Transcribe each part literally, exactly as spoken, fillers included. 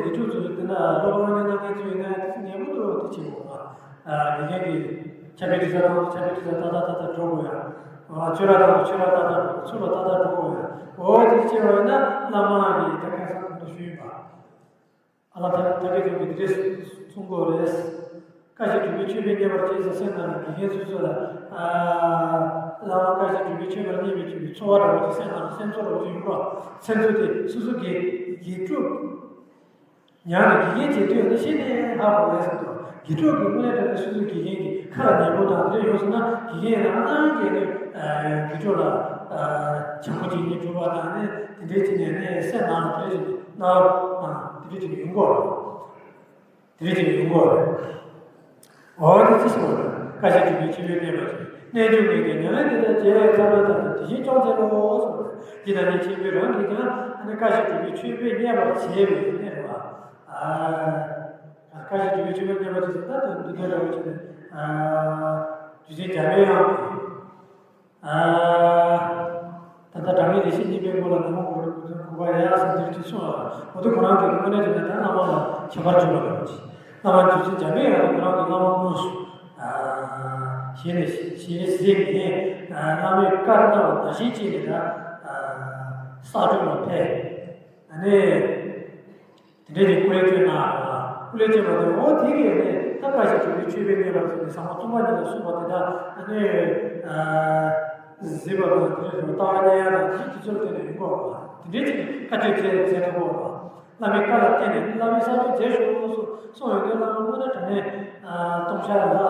དེ་ཚོ་ཚོ་དེ་ན་སློབ་སྦྱོང་གནང་མཁན་ཚོ་ཡིན་ན་དེ་ཚོ་ངེས་པར་དུ་དེ་བྱེད་དགོས་པ། དགེ་རྒན་གྱིས་ཕྱག་དཔེ་འབྲི་ས་དང་ཕྱག་དཔེ་འབྲི་ས་ཏག་ཏག་ཏག་ཏག་འགྲོ་དགོས་ཡ། ཆོས་ར་དང་ཆོས་ར་ཏག་ཏག་འགྲོ་དགོས། ཚུར་ལ་ཏག་ཏག་འགྲོ་དགོས་ཡ། འོ་དེ་བྱས་པ་ཡིན་ན་བླ་མ་གིས་ད་ཁ་སང་གོང་དུ་ཞུས་ཡིན་པ། ཨ་ལ་ཐ་ཐ་གི་ཐུག་གི་དེ་རེད་གསུང་གོ་རེད། བཀའ་བཞིན་སྒྲུབ་པའི་མཆོད་པས་མཉེས་པར་བྱེད་ཟེར་སེམས་ནང་ལ་དགེ་རྒན་སོ་སོ་ལ། བླ་མ་བཀའ་བཞིན་སྒྲུབ་པའི་མཆོད་པར་མཉེས་པའི་མཆོད་པའི་ཚོར་བ་འདྲ་བོ་ཅིག་སེམས་ནང་ལ་སེམས་ཚོར་འདྲ་བོ་ཅིག་ཡོང་རོགས། སེམས་ཚོར་དེ་སོ་སོ་དགེ་དགེ་སྒྲུབ། ཡང་ན་དགེ་རྒན་བྱེད་དུས་ནི་ཤེས་ནས་ཧ་གོ་བས་སོ། དགེ་སྒྲུབ་ཀྱི་དངོས་གནས་དྲང་གནས་སོ་སོའི་དགེ་རྒན་གྱི་ཁ་ལ་ཉན་པོ་དང་དེ་ཡོང་སོང་ན་དགེ་རྒན་ཡིན་ན་ཨ་ཙང་གིས་ནི་དགེ་སྒྲུབ་ལ་བྱམས་པོ་བྱེད་ཉིན་སྒྲུབ་པ་དང་ནི་དེ་འདྲའི་བྱེད་ནས་ནི་སེམས་ནང་ལ་དེ་འདྲའི་བྱེད་ནས་སྣང་བ་དང་དེ་འདྲའི་བྱེད་ནས་ཡོང་གོ་རེད། དེ་རིགས་ཀྱི་ཡོང་གོ། འོ་དེ་ཅི་ཞིག་བཀའ་བཞིན་སྒྲུབ་པའི་མཆོད་པས་མཉེས་པར་བྱེད། རྣལ་འབྱོར་མའི་གི་ཉམས་ལེན་དེ་དག་བྱས་ཚར་བའི་མཐར་དེ་བཞིན་སྐྱོང་འཚལ་ལོ་གསུངས། འདི་ལྟར་ནི་མཆོད་པའི་རང་གིས་ཀྱང་ཨ་ནི་བཀའ་བཞིན་སྒྲུབ་པའི་མཆོད་པས་མཉེས་པར་བྱས་པའི་གནས་རེད་བ། ཨ། བཀའ་བཞིན་སྒྲུབ་པའི་མཆོད་པས་མཉེས་པར་བྱེད་ཟེར་ད་དུ་འདི་ལྟར་འདྲ་བོ་བྱས་ནས། ཨ། རྗེ་བཙུན་འཇམ་པའི་དབྱངས་ཀྱིས། ཨ། ད་ལྟ་སྒྲ་མེད་ལས་བྱེད་གཉིས་པའི་མགོ་ལ་ན་མོ་གུ་རུ་གུ་རུ་གུ་བ་ཡ་ཟེར་འདིར་ཅིག་གསུངས་ལ། འོ་དེ་ཁོ་རང་གི་དངོས་གནས་བྱས་ན་ད་བླ་མ་ལ་ཁྱད་པར་འཇུག་པ་རེད་ཅིག་བླ་མ་རྗེ་བཙུན་འཇམ་པའི་དབྱངས་ཁོ་རང་གི་བླ་མ་དངོས་སུ། ཨ། ཞལ་ནས་ཞལ་གཟིགས་ནས། ཨ། བླ་མའི་བཀའ་གནང་བ་ནང་བཞིན་བྱས་ནས་ད། ཨ། ས་ཁྲོམ་ལ་ཕེབས། ཨ་ནི། དེ་འདྲའི་གི་སྐུ་ལས་བསྐྱོན་གནང་བ། སྐུ་ལས་བསྐྱོན་པ་དེ་འོ་དེ་གས་ནས་ད་བཀའ་བཞིན་སྒྲུབ་པའི་མཆོད་པས་མཉེས་པར་བྱེད་ནས་ཟབ་མོ་སྟོང་པ་ཉིད་ལ་གསུངས་པ་དེ་དག་ཨ་ནི། གཟིགས་པ་དང་དེ་འདྲའི་ལྟ་བ་ཉན་ཡ་དང་དེ་དེ་ཚོར་བརྟེན་ནས་ཡོང་གི་ཡོད་པ། དེ་འདྲའི་ཅིག་བཀའ་ཆོས་མཛད་མཛད་ཐུབ་ཀྱི་ཡོད་པ། བླ་མའི་བཀའ་ལ་བརྟེན་ནས་བླ་མའི་ས་ཆོས་མཛད་ཤོག་གསུངས་ཡོང་དུས་བླ་མ་དངོས་གནས་དྲང་གནས་སྟོང་ཤར་ལ་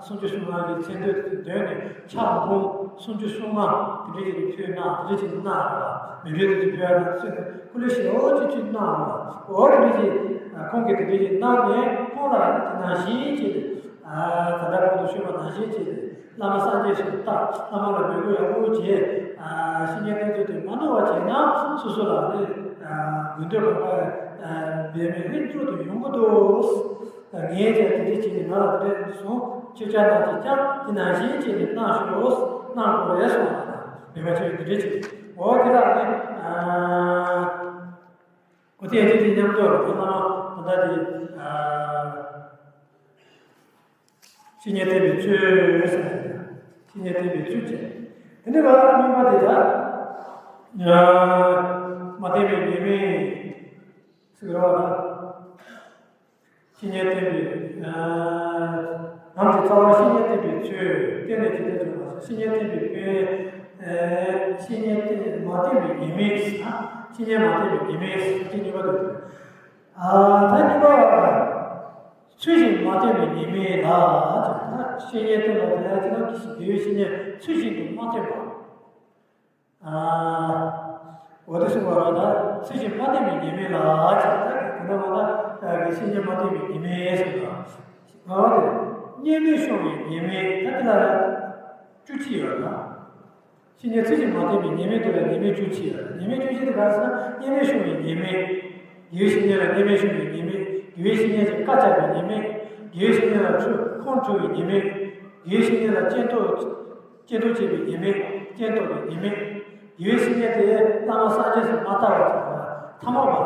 སུམ་ཅུ་སོ་ལྔ་གི་མཚན་ཐོས་དེ་འདོན་ནས་ཕྱག་འབུམ་སུམ་ཅུ་སོ་ལྔ་དེ་འདྲའི་ཅིག་ཕུལ་གནང་དེ་འདྲའི་ཅིག་གནང་རེད་བ། མི་འདྲའི་དེ་ཚོ་ཕུལ་ཡ་དང་སུས། སྐུ་ལས་ཞེ་པོ་ཅིག་ཅིག་གནང་བ། འོ་དེ་འདྲ་ཅིག་ཁོང་གིས་དེ་འདྲ་ཅིག་གནང་ནས་ཁོང་ལ་དེ་ནང་བཞིན་བྱས་ཏེ། ད་ལྟ་གོང་དུ་ཞུས་པ་ནང་བཞིན་བྱས་ཏེ་བླ་མ་སངས་རྒྱས་སུ་བལྟ། བླ་མ་ལ་མོས་གུས་ཡག་པོ་བྱས། བཤེས་གཉེན་བསྟེན་ཚུལ་དེ་མ་ནོར་བ་བྱས་ན་སོ་སོ་ལ་ནི་དགོས་འདོད་གང་ག་འབད་མེད་ལྷུན་གྲུབ་ཏུ་ཡོང་གི་འདུག་ངས་ཀྱང་དེ་འདྲ་བྱས་ནས་ང་ལ་དེ་འདྲ་སོང་ཁྱེད་ཅག་རྣམས་ཀྱིས་ཀྱང་དེ་ནང་བཞིན་བྱས་ནས་གནང་ཤོག་གནང་དགོས་རེད་གསུངས་པ་དང་། མོས་པ་ཆེ་བའི་དེ་འདྲ་བྱས། འོ་དེ་ལ་ནི། ཨོ་དེ་དེ་དེ་མཉམ་དུ་རོ་དེ་མ་ད་ལྟ་དེ། བཤེས་གཉེན་བསྟེན་པའི་ཚུལ་ཟེར་ནས། བཤེས་གཉེན་བསྟེན་པའི་ཚུལ་བྱས། དེ་ནས་ང་ལ་གཉིས་པ་དེ་ད། མ་བསྟེན་པའི་ཉེས་དམིགས་ཟེར་བ་ལ། བཤེས་གཉེན་བསྟེན་པའི། ནམ་གྱི་རྩ་བ་བཤེས་གཉེན་བསྟེན་པའི་ཚུལ་བསྟེན་ནས་ཇི་ལྟར་འབྱུང་བ། བཤེས་གཉེན་བསྟེན་པའི་དཔེ། བཤེས་གཉེན་བསྟེན་མ་བསྟེན་པའི་ཉེས་དམིགས། བཤེས་གཉེན་མ་བསྟེན་པའི་ཉེས་དམིགས་ཟེར་གཉིས་པ་འདུག་ད་གཉིས་པ། ཚུལ་བཞིན་མ་བསྟེན་པའི་ཉེས་དམིགས་ལ། བཤེས་གཉེན་བསྟེན་པ་དེ་ལ་ཅི་ལྟར་གྱི་ཞིག་དགེ་བའི་བཤེས་གཉེན་ཚུལ་བཞིན་དུ་མ་བསྟེན་པ། འོ་དེ་གསུངས་པ་རེད་ད། ཚུལ་བཞིན་མ་བསྟེན་པའི་ཉེས་དམིགས་ལ་ཅེས་ད་གི་གུང་ན་མ་ད་གི་བཤེས་གཉེན་མ་བསྟེན་པའི་ཉེས་དམིགས་ཟེར་ད། འོ་དེ། བརྙས་སྨོད་ཤོར་བའི་ཉེས་དམིགས་ད་དེ་ལ་བཅུ་གཅིག་ཡོད་ད། བཤེས་གཉེན་ཚུལ་བཞིན་མ་བསྟེན་པའི་ཉེས་དམིགས་དེ་ལ་ཉེས་དམིགས་བཅུ་གཅིག་ཡོད། ཉེས་དམིགས་བཅུ་གཅིག་དེ་ག་རེ་ཟེར་ན་བརྙས་སྨོད་ཤོར་བའི་ཉེས་དམིགས། དགེ་བའི་བཤེས་གཉེན་ལ་བརྙས་སྨོད་ཤོར་བའི་ཉེས་དམིགས། དགེ་བའི་བཤེས་གཉེན་གྱི་བཀའ་བཅག་པའི་ཉེས་དམིགས། དགེ་བའི་བཤེས་གཉེན་ལ་ཁྲོ་ཁོང་ཁྲོ་བའི་ཉེས་དམིགས། དགེ་བའི་བཤེས་གཉེན་ལ་སྐྱོན་འདོགས། སྐྱོན་འདོགས་པའི་ཉེས་དམིགས། སྐྱོན་འདོགས་པའི་ཉེས་དམིགས། དགེ་བའི་བཤེས་གཉེན་དེ་བླ་མ་སངས་རྒྱས་སུ་མ་ལྟ་བར་བྱ་བ། ཐ་མལ་པ།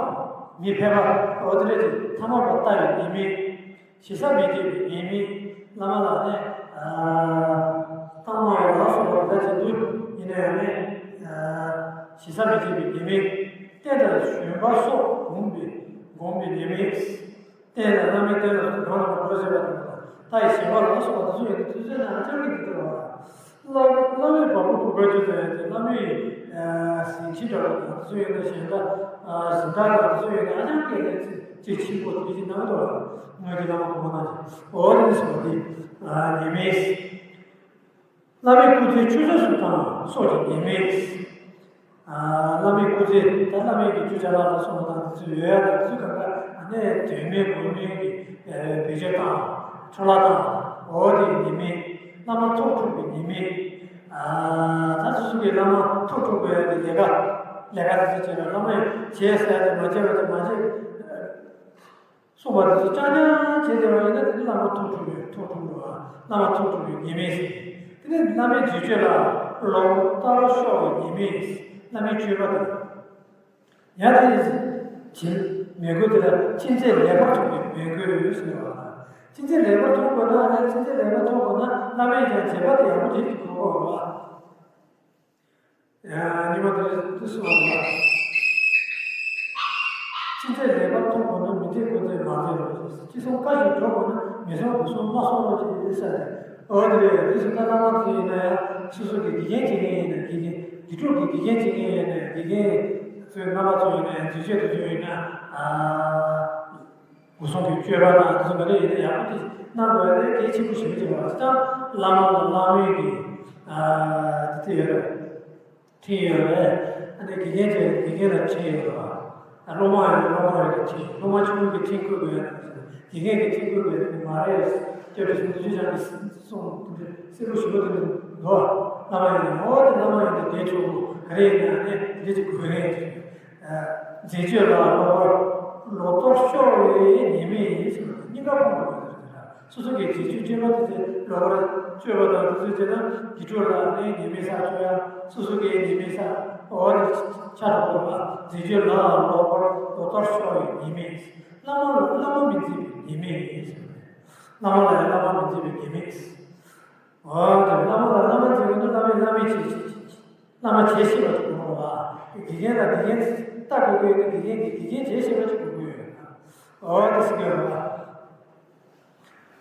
མི་ཕལ་པ། འོ་དེ་འདྲ་ཅིག་ཐ་མལ་པ་ལྟ་བའི་ཉེས་དམིགས། ཞེ་ས་མི་བྱེད་པའི་ཉེས་དམིགས། བླ་མ་ལ་ནི། ཨ། གཏམ་སྨྲ་བ་ལ་སོགས་པ་དེ་དག་བྱེད་དུས་ཡིན་ན་ཡང་ནི། ཨ། ཞེ་ས་མི་བྱེད་པའི་ཉེས་དམིགས། བསྟན་དང་བཞོན་པ་སོགས་བསྒོམས་པའི་བསྒོམས་པའི་ཉེས་དམིགས། བསྟན་ལ་བླ་མའི་བསྟན་ལ་སོགས་གང་ལ་འགྲོ་བྱེད་པ་དང་། ལྟ་ཡི་ཞེན་པ་ལ་སོགས་པ་དེ་ཚོ་ཡིན་ན་དུས་ཚོད་ནང་ཨ་ཅག་གིས་འདི་ལྟར་བ། བླ་བླ་མའི་བ་སྤུ་གུ་དགོད་ཅིག་ཙམ་ཡང་དེ་བླ་མའི་གཟིམ་ཁྱིམ་འདྲ་བོ་དང་དེ་ཚོ་ཡོད་ན་གཞན་དག་གཟིམ་ཁང་དང་དེ་ཚོ་ཡོད་ན་ཨ་ཅག་གིས་ནས་ཚེ་ཆེན་པོ་དེ་ཅིག་གནང་འདུག་བ། སྔོན་གྱི་བླ་མ་གོང་མ་རྣམས་ཀྱིས་འོ་དེ་ནས་སོང་བ་དེ་ཉེས་དམིགས། བླ་མའི་སྐུ་ཚེ་ཆུད་ཟོས་སུ་བཏང་བ་སོགས་ཀྱི་ཉེས་དམིགས། བླ་མའི་སྐུ་ཚེ་ད་བླ་མའི་གི་ཆུ་ཆ་ལག་ལ་སོགས་པ་དང་དེ་ཚོ་ཡོད་ཡ་དང་དེ་ཚོ་གང་ག་ཨ་ནེ་དོན་མེད་དགོས་མེད་ཀྱི་བེད་སྤྱོད་བཏང་འཕྲོ་བརླག་བཏང་འོ་དེ་ཉེས་དམིགས། བླ་མ་ཐུགས་འཁྲུགས་པའི་ཉེས་དམིགས། ད་སོ་སོ་གི་བླ་མ་ཐུགས་འཁྲུགས་པའི་ཡ་གི་ལས་ཀ་ལས་ཀ་དེ་ཚོ་བྱས་ན་བླ་མས་བྱས་ཟེར་ཡ་དེ་མ་བྱས་པ་དེ་མ་བྱས། གསུངས་པ་དེ་ཚོ་རྐྱང་རྐྱང་བྱས་བསྡད་པ་ཡིན་ན་དེ་ནི་བླ་མ་ཐུགས་འཁྲུགས་ཡོད་ཐུགས་འཁྲུགས་འགྲོ་བ། བླ་མ་ཐུགས་འཁྲུགས་པའི་ཉེས་དམིགས་ཟེར། དེ་ནི་བླ་མའི་རྗེས་སྤྱོད་ལ་ལོག་ལྟ་བ་ཤོར་བའི་ཉེས་དམིགས། བླ་མའི་སྤྱོད་པ་དང་། ཡང་དེ་ནི་བྱིན་ མོས་གུས་དེ་ལ་ཅི་མཛད་ལེགས་པར་མཐོང་བའི་མོས་གུས་ཟེར་བ། ཅི་མཛད་ལེགས་པར་མཐོང་དགོས་ན་ཨ་ནི་ཅི་མཛད་ལེགས་པར་མཐོང་དགོས་ན་བླ་མས་ཀྱང་མཛད་པ་དེ་ཡག་པོ་བྱེད་ཀྱི་དགོས་པ། ཉི་མ་དེ་རེད་དུ་སོང་བ། ཅི་མཛད་ལེགས་པར་མཐོང་དགོས་ན་མི་མཛད་དགོས་མཛད་མ་མཛད་རོགས་ཅེས། ཅི་གསུང་བཀའ་བཞིན་འགྲོ་དགོས་ན་མི་གསུང་དགོས་གསུང་མ་གསུང་རོགས་ཅེས་ཟེར་ཏེ། འོ་དེ་རེད། དེ་སུ་ད་བླ་མ་དེ་ཡིན་ན་ཡང་སོ་སོ་གི་དགེ་རྒན་བྱེད་མཁན་ཡིན་ན་དགེ་རྒན་དགེ་ཕྲུག་གི་དགེ་རྒན་བྱེད་མཁན་ཡིན་ན་དགེ་རྒན་ཚོའི་རྣམ་པ་ཚོ་ཡིན་ན་ཡང་དུས་ཚོད་དུས་ཚོད་ཡིན་ན་ཨ། སྒོ་སྲུང་གི་སྤྱོད་པ་དང་དེ་ཚོ་ག་རེ་ཡིན་ན་ཡག་པོ་དེ་གནང་དགོས་ཡ་དེ་གལ་ཆེན་པོ་ཞིག་རེད་ཅེས་པ་ཅི་ལྟར་བླ་མ་དང་བླ་མའི་གི་ཨ་དེ་ཡོད་རེད། ཁྲིམས་ཡོད་རེད། ཨ་ནི་དགེ་རྒན་ཚོས་དགེ་རྒན་ལ་ཁྲིམས་ཡོད་རེད། ཨ་སློབ་མ་ཡོད་སློབ་མ་རེ་གི་ཁྲིམས། སློབ་མ་ཆུང་ངུ་གི་ཁྲིམས་བཀོད་དགོས་ཡ་དེ་དགེ་རྒན་གི་ཁྲིམས་བཀོད་དགོས་ཡ་དེ་མ་རེད། སྐྱབས་རྗེ་སུ་འདི་ཆོས་ཀྱང་གི་གསུང་དེ་འདྲ་གསལ་པོ་ཞུ་བ་དེ་འདྲ་འདུག་བླ་མ་ཡིན་ན་འོ་དེ་བླ་མ་ཡིན་ན་དེ་ཆོག་གོ་ག་རེ་ཡིན་ན་ཨ་ནི་དེ་འདྲ་ཅིག་དགོས་རེད། མཛད་སྤྱོད་ལ་ལོག་པར་ལོག་རྟོག་ཤོར་བའི་ཉེས་དམིགས་ཡིན་ཟེར་བ་དང་གཉིས་ཀ་སྤོང་དགོས་ཟེར་ཟེར། སོ་སོ་གི་བྱེད་སྤྱོད་སྤྱོད་པ་དེ་ཚོ་ལོག་པར་སྤྱོད་པ་དང་དེ་ཚོ་བྱས་ན་དགེ་ཕྲུག་ལ་ནི་ཉེས་དམིགས་བསགས་ཆོག་ཡ། སོ་སོ་གི་ཉེས་དམིགས་བསགས་འོ་དེ་ཆ་དྲག་པོ་ལ་མཛད་སྤྱོད་ལ་ལོག་པར་ལོག་རྟོག་ཤོར་བའི་ཉེས་དམིགས། བླ་མ་ལ་བླ་མ་མི་མཛེས་པའི་ཉེས་དམིགས་ཡིན་ཟེར། བླ་མ་ལ་ཡང་བླ་མ་མི་མཛེས་པའི་ཉེས་དམིགས། འོ་དེ་བླ་མ་ལ་བླ་མ་མཛེས་པ་ནི་བླ་མའི་བླ་མའི་བྱེད་བྱེད་བྱེད་བྱེད། བླ་མ་བྱེད་ཤེས་པ་ཅིག་དགོས་རེད་བ། དགེ་རྒན་ལ་དགེ་རྒན་ལྟ་དགོས་ཀྱི་ཡོད་ན་དགེ་རྒན་གྱིས་དགེ་རྒན་བྱེད་ཤེས་པ་ཅིག་དགོས་ཀྱི་ཡོད། འོ་དེ་ཟེར་གྱི་ཡོད་རེད་བ།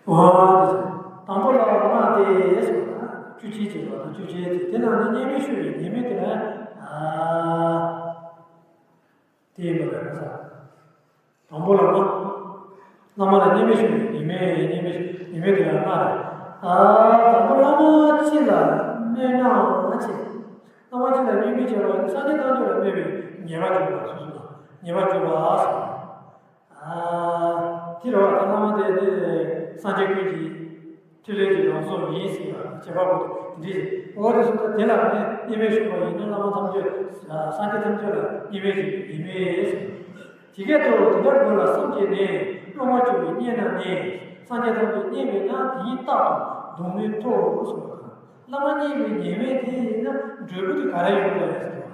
འོ་དེ་ཟེར། དང་པོ་ལ་སྔགས་ཏེ་ཟེར་བ་དང་བཅུ་གཅིག་ཅེས་པ་དང་བཅུ་གཅིག་ཅེས་དེ་ནང་ནས་གཉེན་མི་ཤོར་བའི་ཉེས་དམིགས་དེ་ལ་ཨ། དེ་ཡིན་པ་རེད་ས། དང་པོ་ལ་སྔགས། བླ་མ་ལ་གཉེན་མི་ཤོར་བའི་ཉེས་དམིགས། ཉེས་དམིགས་ཉེས་དམིགས་དེ་ལ་སྔགས་རེད། ཨ་དང་པོ་བླ་མ་སྤྱི་ལ་སྨོད་ན་ཅེས། བླ་མ་སྤྱི་ལ་སྨོད་མི་བྱེད་པ་ནི་སངས་རྒྱས་བསྟན་བཅོས་ལ་སྨོད་པའི་ཉེས་པ་བྱུང་བ་སོ་སོ་ལ་ཉེས་པ་བྱུང་བ་སོ། ཨ་དེ་རེད་བ། ད་བླ་མ་དེ་ནི་སངས་རྒྱས་ཀུན་གྱི་ཐུགས་ལས་ཀྱི་རང་གཟུགས་ཡིན་ཟེར་བ་དང་ཁྱད་པར་པོ་དེ་འདྲ་ཞིག་འོ་དེ་སོང་ཙང་དེ་ལ་ནི་གཉེན་མི་ཤོར་བ་ཡིན་ན་བླ་མ་ཐམས་ཅད་སངས་རྒྱས་ཐམས་ཅད་ལ་གཉེན་མི་ཤོར་བའི་ཉེས་དམིགས་ཟེར། དེ་སྐད་དུ་དེ་ལྟར་དགོས་ལ་བསམ་བྱས་ནས་སློབ་མ་བྱུང་བས་མཉེས་ན་མཉེས། སངས་རྒྱས་ཐམས་ཅད་མཉེས་པས་ན་དེ་ཡིས་རྟག་ཏུ་སྡུག་བསྔལ་ཐོབ་གསུངས་པ་དང་། བླ་མ་མཉེས་པའི་ཉེས་དམིགས་དེ་ཡིན་ན་འབྲས་བུ་དེ་ག་རེ་ཡོང་དགོས་ཡ་ཟེར་བ།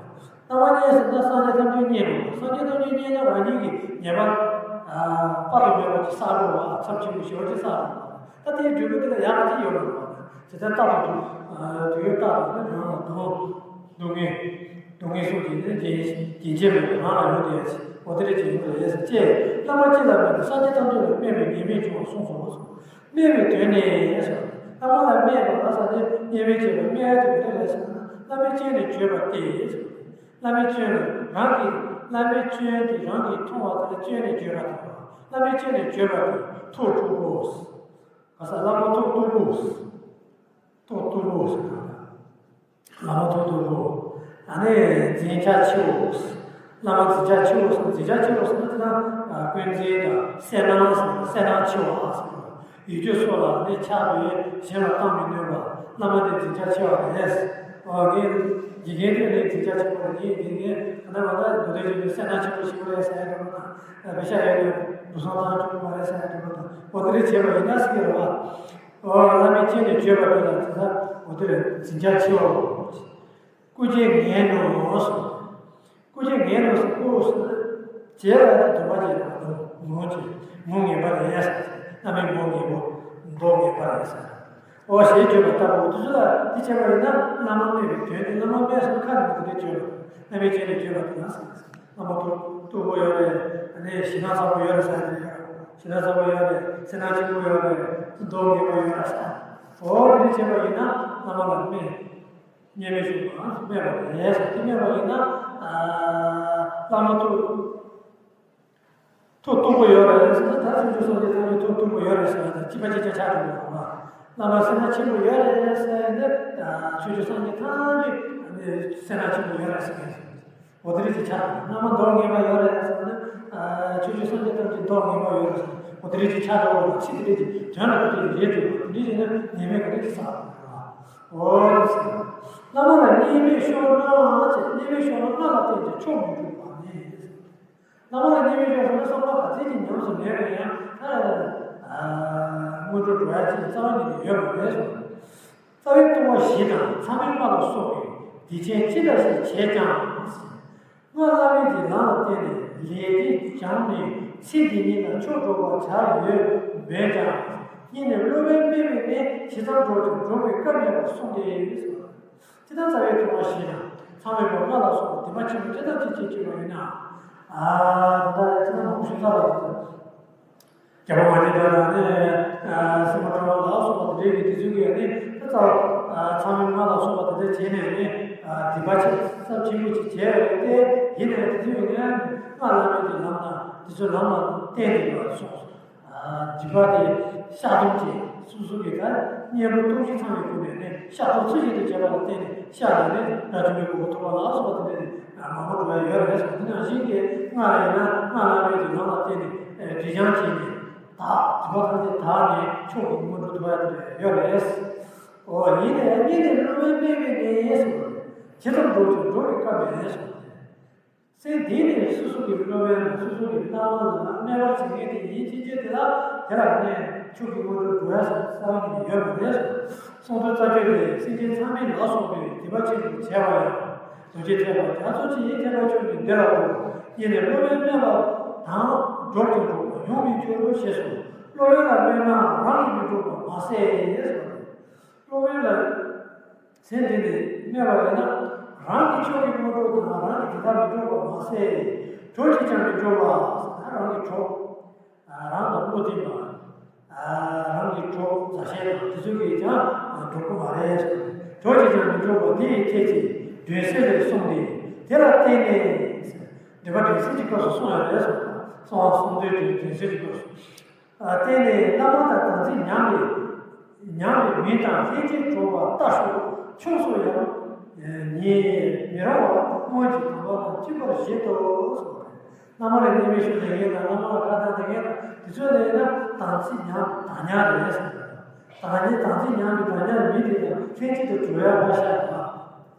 བླ་མ་མཉེས་ཟེར་ན་སངས་རྒྱས་ཐམས་ཅད་མཉེས་འགྲོ། སངས་རྒྱས་ཐམས་ཅད་མཉེས་ན་རང་ཉིད་ཀྱི་ཉེས་པ་དཔག་ཏུ་མེད་པ་ཅིག་བསགས་འགྲོ་བ། ཚབས་ཆེན་པོ་ཞེ་པོ་ཅིག་བསགས་འགྲོ་བ། ད་དེའི་འབྲས་བུ་དེ་ལ་ཡག་ག་ཅིག་ཡོང་མི་འགྲོ་བ། དེ་ལྟར་རྟག་ཏུ་དུས་ཡུན་རྟག་ཏུ་ནི་རང་ལ་སྡུག་སྡུག་བསྔལ་སྡུག་བསྔལ་སོགས་ཀྱི་ནི་རྒྱུན་རྒྱུན་ཆད་མེད་པར་རང་ལ་ཡོང་བསྡད་ཡ་ཅིག་འོ་དེ་འདྲ་ཅིག་ཡོང་གི་རེད་ཟེར། ཅེས་བླ་མ་སྤྱི་ལ་སྨོད་ན་སངས་རྒྱས་ཐམས་ཅད་ལ་སྨོད་པའི་ཉེས་དམིགས་འབྱུང་བ་གསུངས་སོ། སྨོད་པའི་དོན་ནི་ཟེར། བླ་མ་ལ་སྨད་པ་ལ་ཟེར་ཏེ་སྨད་པའི་བྱེད་པ་སྨད་ཡ་དེ་ག་འདྲ་རེད་ཟེར་ན་བླ་མའི་སྐྱོན་ནི་བརྗོད་པ་སྟེ་ཟེར། བླ་མའི་སྐྱོན་ནི་རང་གིས་བླ་མའི་སྐྱོན་དེ་རང་གིས་མཐོང་བ་དེ་ལ་སྐྱོན་ནི་བརྗོད་པ་དང་། བླ་མའི་སྐྱོན་ནི་བརྗོད་པ་སྟེ་ཐོག་དྲུག་པོ། ག་ས་བླ་མ་ཐོག་དྲུག་པོ། ཐོག་དྲུག་པོ་ཟེར། བླ་མ་ཐོག་དྲུག་པོ། ཨ་ནི་འཛིན་ཆགས་ཆེ་བོ། བླ་མ་འཛིན་ཆགས་ཆེ་བོ་ཟེར། འཛིན་ཆགས་ཆེ་བོ་ཟེར་ན་དེ་ན་ཀུན་འཛིན་དང་གསལ་སྣང་ཟེར། གསལ་སྣང་ཆེ་བ་ཟེར། ཡིད་དཔྱོད་སོགས་ལ་ནི་ཆགས་པས་གཞན་ལ་བཏང་མི་ནུས་པ། བླ་མ་དེ་འཛིན་ཆགས་ཆེ་བ་རེད། ཨོ་ངས་དགེ་རྒན་དེ་ནི་འཛིན་ཆགས་ཆེ་བ་རེད། ངས་དགེ་རྒན་ག་ན་མ་ན་མདོ་སྡེ་ཆོས་འབྱུང་གསལ་སྣང་ཆེན་པོ་ཞིག་རེད་ཟེར་ཡ་འགྲོ་དང་། བེ་ཤ་ཡོད་ནས་བུ་སང་ཐང་ཆུང་མ་རེད་ཟེར་ཡ་འགྲོ་དང་། ཨོ་དེ་རེད་བྱས་པ་ཡིན་ན་ཟེར་གི་རེད་བ། ཨོ་བླ་མའི་སྐྱོན་ནི་བརྗོད་པ་དེ་ལ་དེ་ལ་ཨོ་དེ་རེད་འཛིན་ཆགས་ཆེ་བའོ། སྐུ་རྗེས་ངན་ནོ་གསུངས། སྐུ་རྗེས་ངན་ནོ་ཟེར་སྐུ་ཟེར། རྗེས་ལ་དེ་སྡོམ་པ་བྱས་པ་དང་ངོ་བྱས་ངོ་ངན་པ་རེད་ཟེར། བླ་མའི་ངོ་ངན་པོ་མདོག་ངན་པ་རེད་ཟེར། ཨོ་ཞེས་བརྗོད་པ་ལྟ་བུ་དེ་ཚོ་ལ་དེ་བྱས་པ་ཡིན་ན་བླ་མ་སྨད་པའི་དོན་དེ་བླ་མ་སྨད་ཟེར་ཁ་ནས་དེ་འདྲ་བརྗོད་པ་བླ་མའི་སྐྱོན་ནི་བརྗོད་པ་དེ་ཡང་ཟེར། བླ་མ་ཐོག་དྲུག་པོ་ཡོད་རེད། ཨ་ནི་ཞེ་སྡང་ཚ་པོ་ཡོད་རེད་ཟེར་དེ་ཡོད། ཞེ་སྡང་ཚ་པོ་ཡོད་རེད། སེམས་ནང་གཅིག་པོ་ཡོད་རེད། མདོག་ངན་པ་ཡོད་རེད་ཟེར། འོ་དེ་འདྲ་བྱས་པ་ཡིན་ན་བླ་མ་ལ་སྨད། གཉེན་མི་ཤོར་བ་སྨད་པ་རེད་ཟེར། དེ་སྨད་པ་ཡིན་ན་བླ་མ་ཐོག་ཐོག་དྲུག་པོ་ཡོད་རེད་ཟེར་ན་ད་ཆོས་སྐྱོང་སངས་རྒྱས་ཐམས་ཅད་ཐོག་དྲུག་པོ་ཡོད་རེད་ཟེར་ན་ད་གཅིག་པ་གཅིག་རྐྱང་ཆགས་འགྲོ་བ་རེད། བླ་མ་སེམས་ནང་གཅིག་པོ་ཡོད་རེད་ཟེར་ན་ཆོས་སྐྱོང་སངས་རྒྱས་ཐམས་ཅད་སེམས་ནང་གཅིག་པོ་ཡོད་རེད་ཟེར་གི་རེད། འོ་དེ་རིགས་ཀྱི་ཆ་དང་། བླ་མ་མདོག་ངན་པ་ཡོད་རེད་ཟེར་ན། ཆོས་སྐྱོང་སངས་རྒྱས་ཐམས་ཅད་མདོག་ངན་པ་ཡོད་རེད་ཟེར་ན། འོ་དེ་རིགས་ཀྱི་ཆ་དང་། འོ་ཚིག་དེ་རིགས་ཀྱི་དོན་ལ་དེ་རིགས་ལས་སྒྲུབ་པ་དེ་རིགས་ཡིན་ན་ཉེས་དམིགས་ག་རེ་ཅིག་བསགས་པ་རེད། འོ་དེ་ཟེར། བླ་མ་ལ་གཉེན་མི་ཤོར་ན་ཅེས། གཉེན་མི་ཤོར་ན་སྔགས་ལ་བརྟེན་ཅིང་མཆོག་མི་འགྲུབ་པ་ནི། བླ་མ་ལ་གཉེན་མི་ཤོར་ཟེར་ན་བསམ་བློ་ག་ཚད་ཅིག་ཉམས་སུ་མེད་པ་ཡང་ད་སྔོན་འགྲོ་འགྲོ་ཡ་ཅིག་རྩ་བ་ཉིད་ནས་ཡོད་མ་རེད་གསུངས། རྩ་བའི་ལྟུང་བ་བཞི་དང་མཚམས་མེད་ལྔ་ལ་སོགས་པའི་སྡིག་ཅན་ཅི་འདྲ་ཞིག་བྱས་ཀྱང་། སྔགས་བླ་མེད་ཀྱི་ལམ་ལ་བརྟེན་ནས་ལས་འབྲས་ བྱམས་ནི་ཚེ་འདི་ཉིད་ལ་མཆོག་འགྲུབ་པར་བྱ་ཡོད་མོད་ཀྱང་། ཡིད་ནི་བསླུ་བས་སྨྲས་པའི་ནད། ཇི་ཙམ་སྒྲོག་ཀྱང་འགྲོ་བའི་སྐབས་མེད་པར་གསུངས་ཏེ། ཇི་ལྟར་རྩ་བའི་ཐོག་མ་ཞེས་དང་། མཚམས་མེད་པ་ལྔ་ལ་སོགས་པ་སྡེ་པ་ཆེན་པོ་ཇི་ལྟར་ཅིག་ཅེས་བརྗོད་པ་ཡིན་ན། ཨ་ད་ལྟ་ཅི་ལྟར་མང་པོ་ཞིག་ཚར་བ་རེད། རྒྱལ་པོ་མ་སྐྱེས་དགྲ་དང་ནི། སྲིན་པོ་ཁྲོ་བ་ལ་སོགས་པ་དེ་འདྲའི་གི་དེ་ཚོའི་གི་ནི་ད་ལྟ་མཚམས་མེད་ལྔ་ལ་སོགས་པ་དེ་འདྲ་བྱས་ནས་ནི། སྡིག་པ་ཆེ་ཚབས་ཆེན་པོ་ཅིག་བྱས་ཡོད་དེ། ཡིན་ནའི་དེ་ཚོའི་གི་ནི་སྔགས་བླ་མེད་ཀྱི་ལམ་དང་དེ་ཚོའི་ལམ་ལ་བརྟེན་ནས་ཡོད་པར་གསུངས། སྡིག་པ་དེ་བཤགས་སྡོམ་བྱས། སོ་སོ་གི་ད་གཉེན་པོ་སྟོབས་བཞི་ཚང་བའི་སྒོ་ནས་ནི་བཤགས་སྡོམ་ཚུལ་བཞིན་དུ་བྱས་པ་ལ་བརྟེན་ནས་བཤགས་ནས་ནི་དགྲ་བཅོམ་པའི་གོ་འཕང་ཐོབ་པ་ལ་སོགས་པ་དེ་འདྲ་ནི་མང་པོ་འགྲོ་ཡ་ཡོད་རེད་ཟེར། དེ་ནང་བཞིན་གྱི་སྔགས་ལ་ཡིན་ན་སྔགས་བླ་མེད་ཀྱི་ལམ་ལ་བརྟེན་ནས་སྒྲིབ་སྦྱང་བྱས་ནས། དག་སྒྲིབ་པ་ཐམས་ཅད་དག་ནས་མཆོག་གི་མངོན་མཐོ་ཐོབ་ཡ་དེ་འདྲ་ཡོད་རེད། འོ་ཡིན་ནའི་ཡིད་ནི་བསླུ་བས་སྨྲས་པའི་ནད་ཟེར་བ་རེད། ཇི་ཙམ་འགྲོགས་ཀྱང་འགྲོ་བའི་སྐབས་མེད་ཟེར་བ་རེད། སེམས་འདི་ནི་སོ་སོ་གི་སློབ་དཔོན་ལ་སོ་སོ་གི་བླ་མ་ལ་སྨད་པར་བྱེད་མཁན་དེ་ཡིན་ཕྱིན་ཆད་དེ་ལ་དེ་ལ་ནི་མཆོག་གི་མངོན་མཐོ་འགྲོ་ཡ་ཟེར་རྩ་བ་ཉིད་ནས་ཡོད་མ་རེད། གསུང་རྩོད་རྩ་གཅོད་ལས་སེམས་ཅན་ཚང་མས་ལ་སོགས་པའི་སྡིག་པ་ཆེན་པོ་བྱས་པ་ཡང་རྡོ་རྗེ་ཐེག་པ་རྒྱ་མཚོ་ཆེ་ཡི་ཐེག་པ་མཆོག་ནི་འདི་ལ་འགྲོ། ཡིད་ནི་སློབ་དཔོན་སྨད་པ་དང་འགྲོགས་ཀྱང་འགྲོགས་པ་ཡོང་མི་འགྱུར་རོ་ཞེས་སོ། སློབ་དཔོན་ལ་སྨད་ན་རང་གིས་མི་འགྲོགས་པ་མ་ཟད་ཟེར་བ་རེད། སློབ་དཔོན་ལ། ཚེ་འདི་ནས་སྨད་པ་ཡིན་ན། རང་གི་མཆོག་གི་དངོས་གྲུབ་དང་རང་གི་དེ་ལྟར་མི་འགྲོགས་པ་མ་ཟད། གྲོགས་ཀྱིས་ཀྱང་མི་འགྲོགས་པ། རང་གི་གྲོགས། རང་དང་བློ་ལྡན་པ། རང་གི་གྲོགས་མཛའ་བཤེས་དང་དེ་ཚོ་གིས་ཀྱང་འགྲོགས་ཀྱི་མ་རེད། གྲོགས་ཀྱིས་ཀྱང་མི་འགྲོགས་པ་འདི་ཡི་ཐད་ཀྱི་སྒྲོན་གསལ་ལས་གསུངས་ཏེ། དེ་ལ་བརྟེན་ནས། འདོད་པ་སྒྲོན་གསལ་གྱི་སྐབས་སུ་གསུངས་ཡོད་རེད་གསུངས། གསུང་བ་གསུང་དོན་སྒྲོན་གསལ་གྱི་སྐབས་སུ། བརྟེན་ནས་བླ་མ་དང་དམ་ཚིག་ཉམས་པའི་ཉམས་པའི་མི་དང་ལྷན་ཅིག་འགྲོགས་པ་ལྟ་ཞོག །ཕྱོགས་སུ་ཡང་ཉེ་མི་རུང་བ་སྔོན་གྱི་དམ་པ་དང་མཐུན་པར་བཞེད་དོ། བླ་མ་ལ་གནས་མལ་ཞུ་ལས་མཁན་དང་བླ་མ་ལ་བཀའ་གདམས་ལས་མཁན་དང་དེ་ཚོ་ལས་ན་དམ་ཚིག་ཉམས་པའི་བདག་ཉར་རེད་ཟེར། བདག་ཉར་དམ་ཚིག་ཉམས་པའི་བདག་ཉར་མི་དེ་དང་ལྷན་ཅིག་ཏུ་འགྲོ་ཡ་ཕར་བཞག་ལ།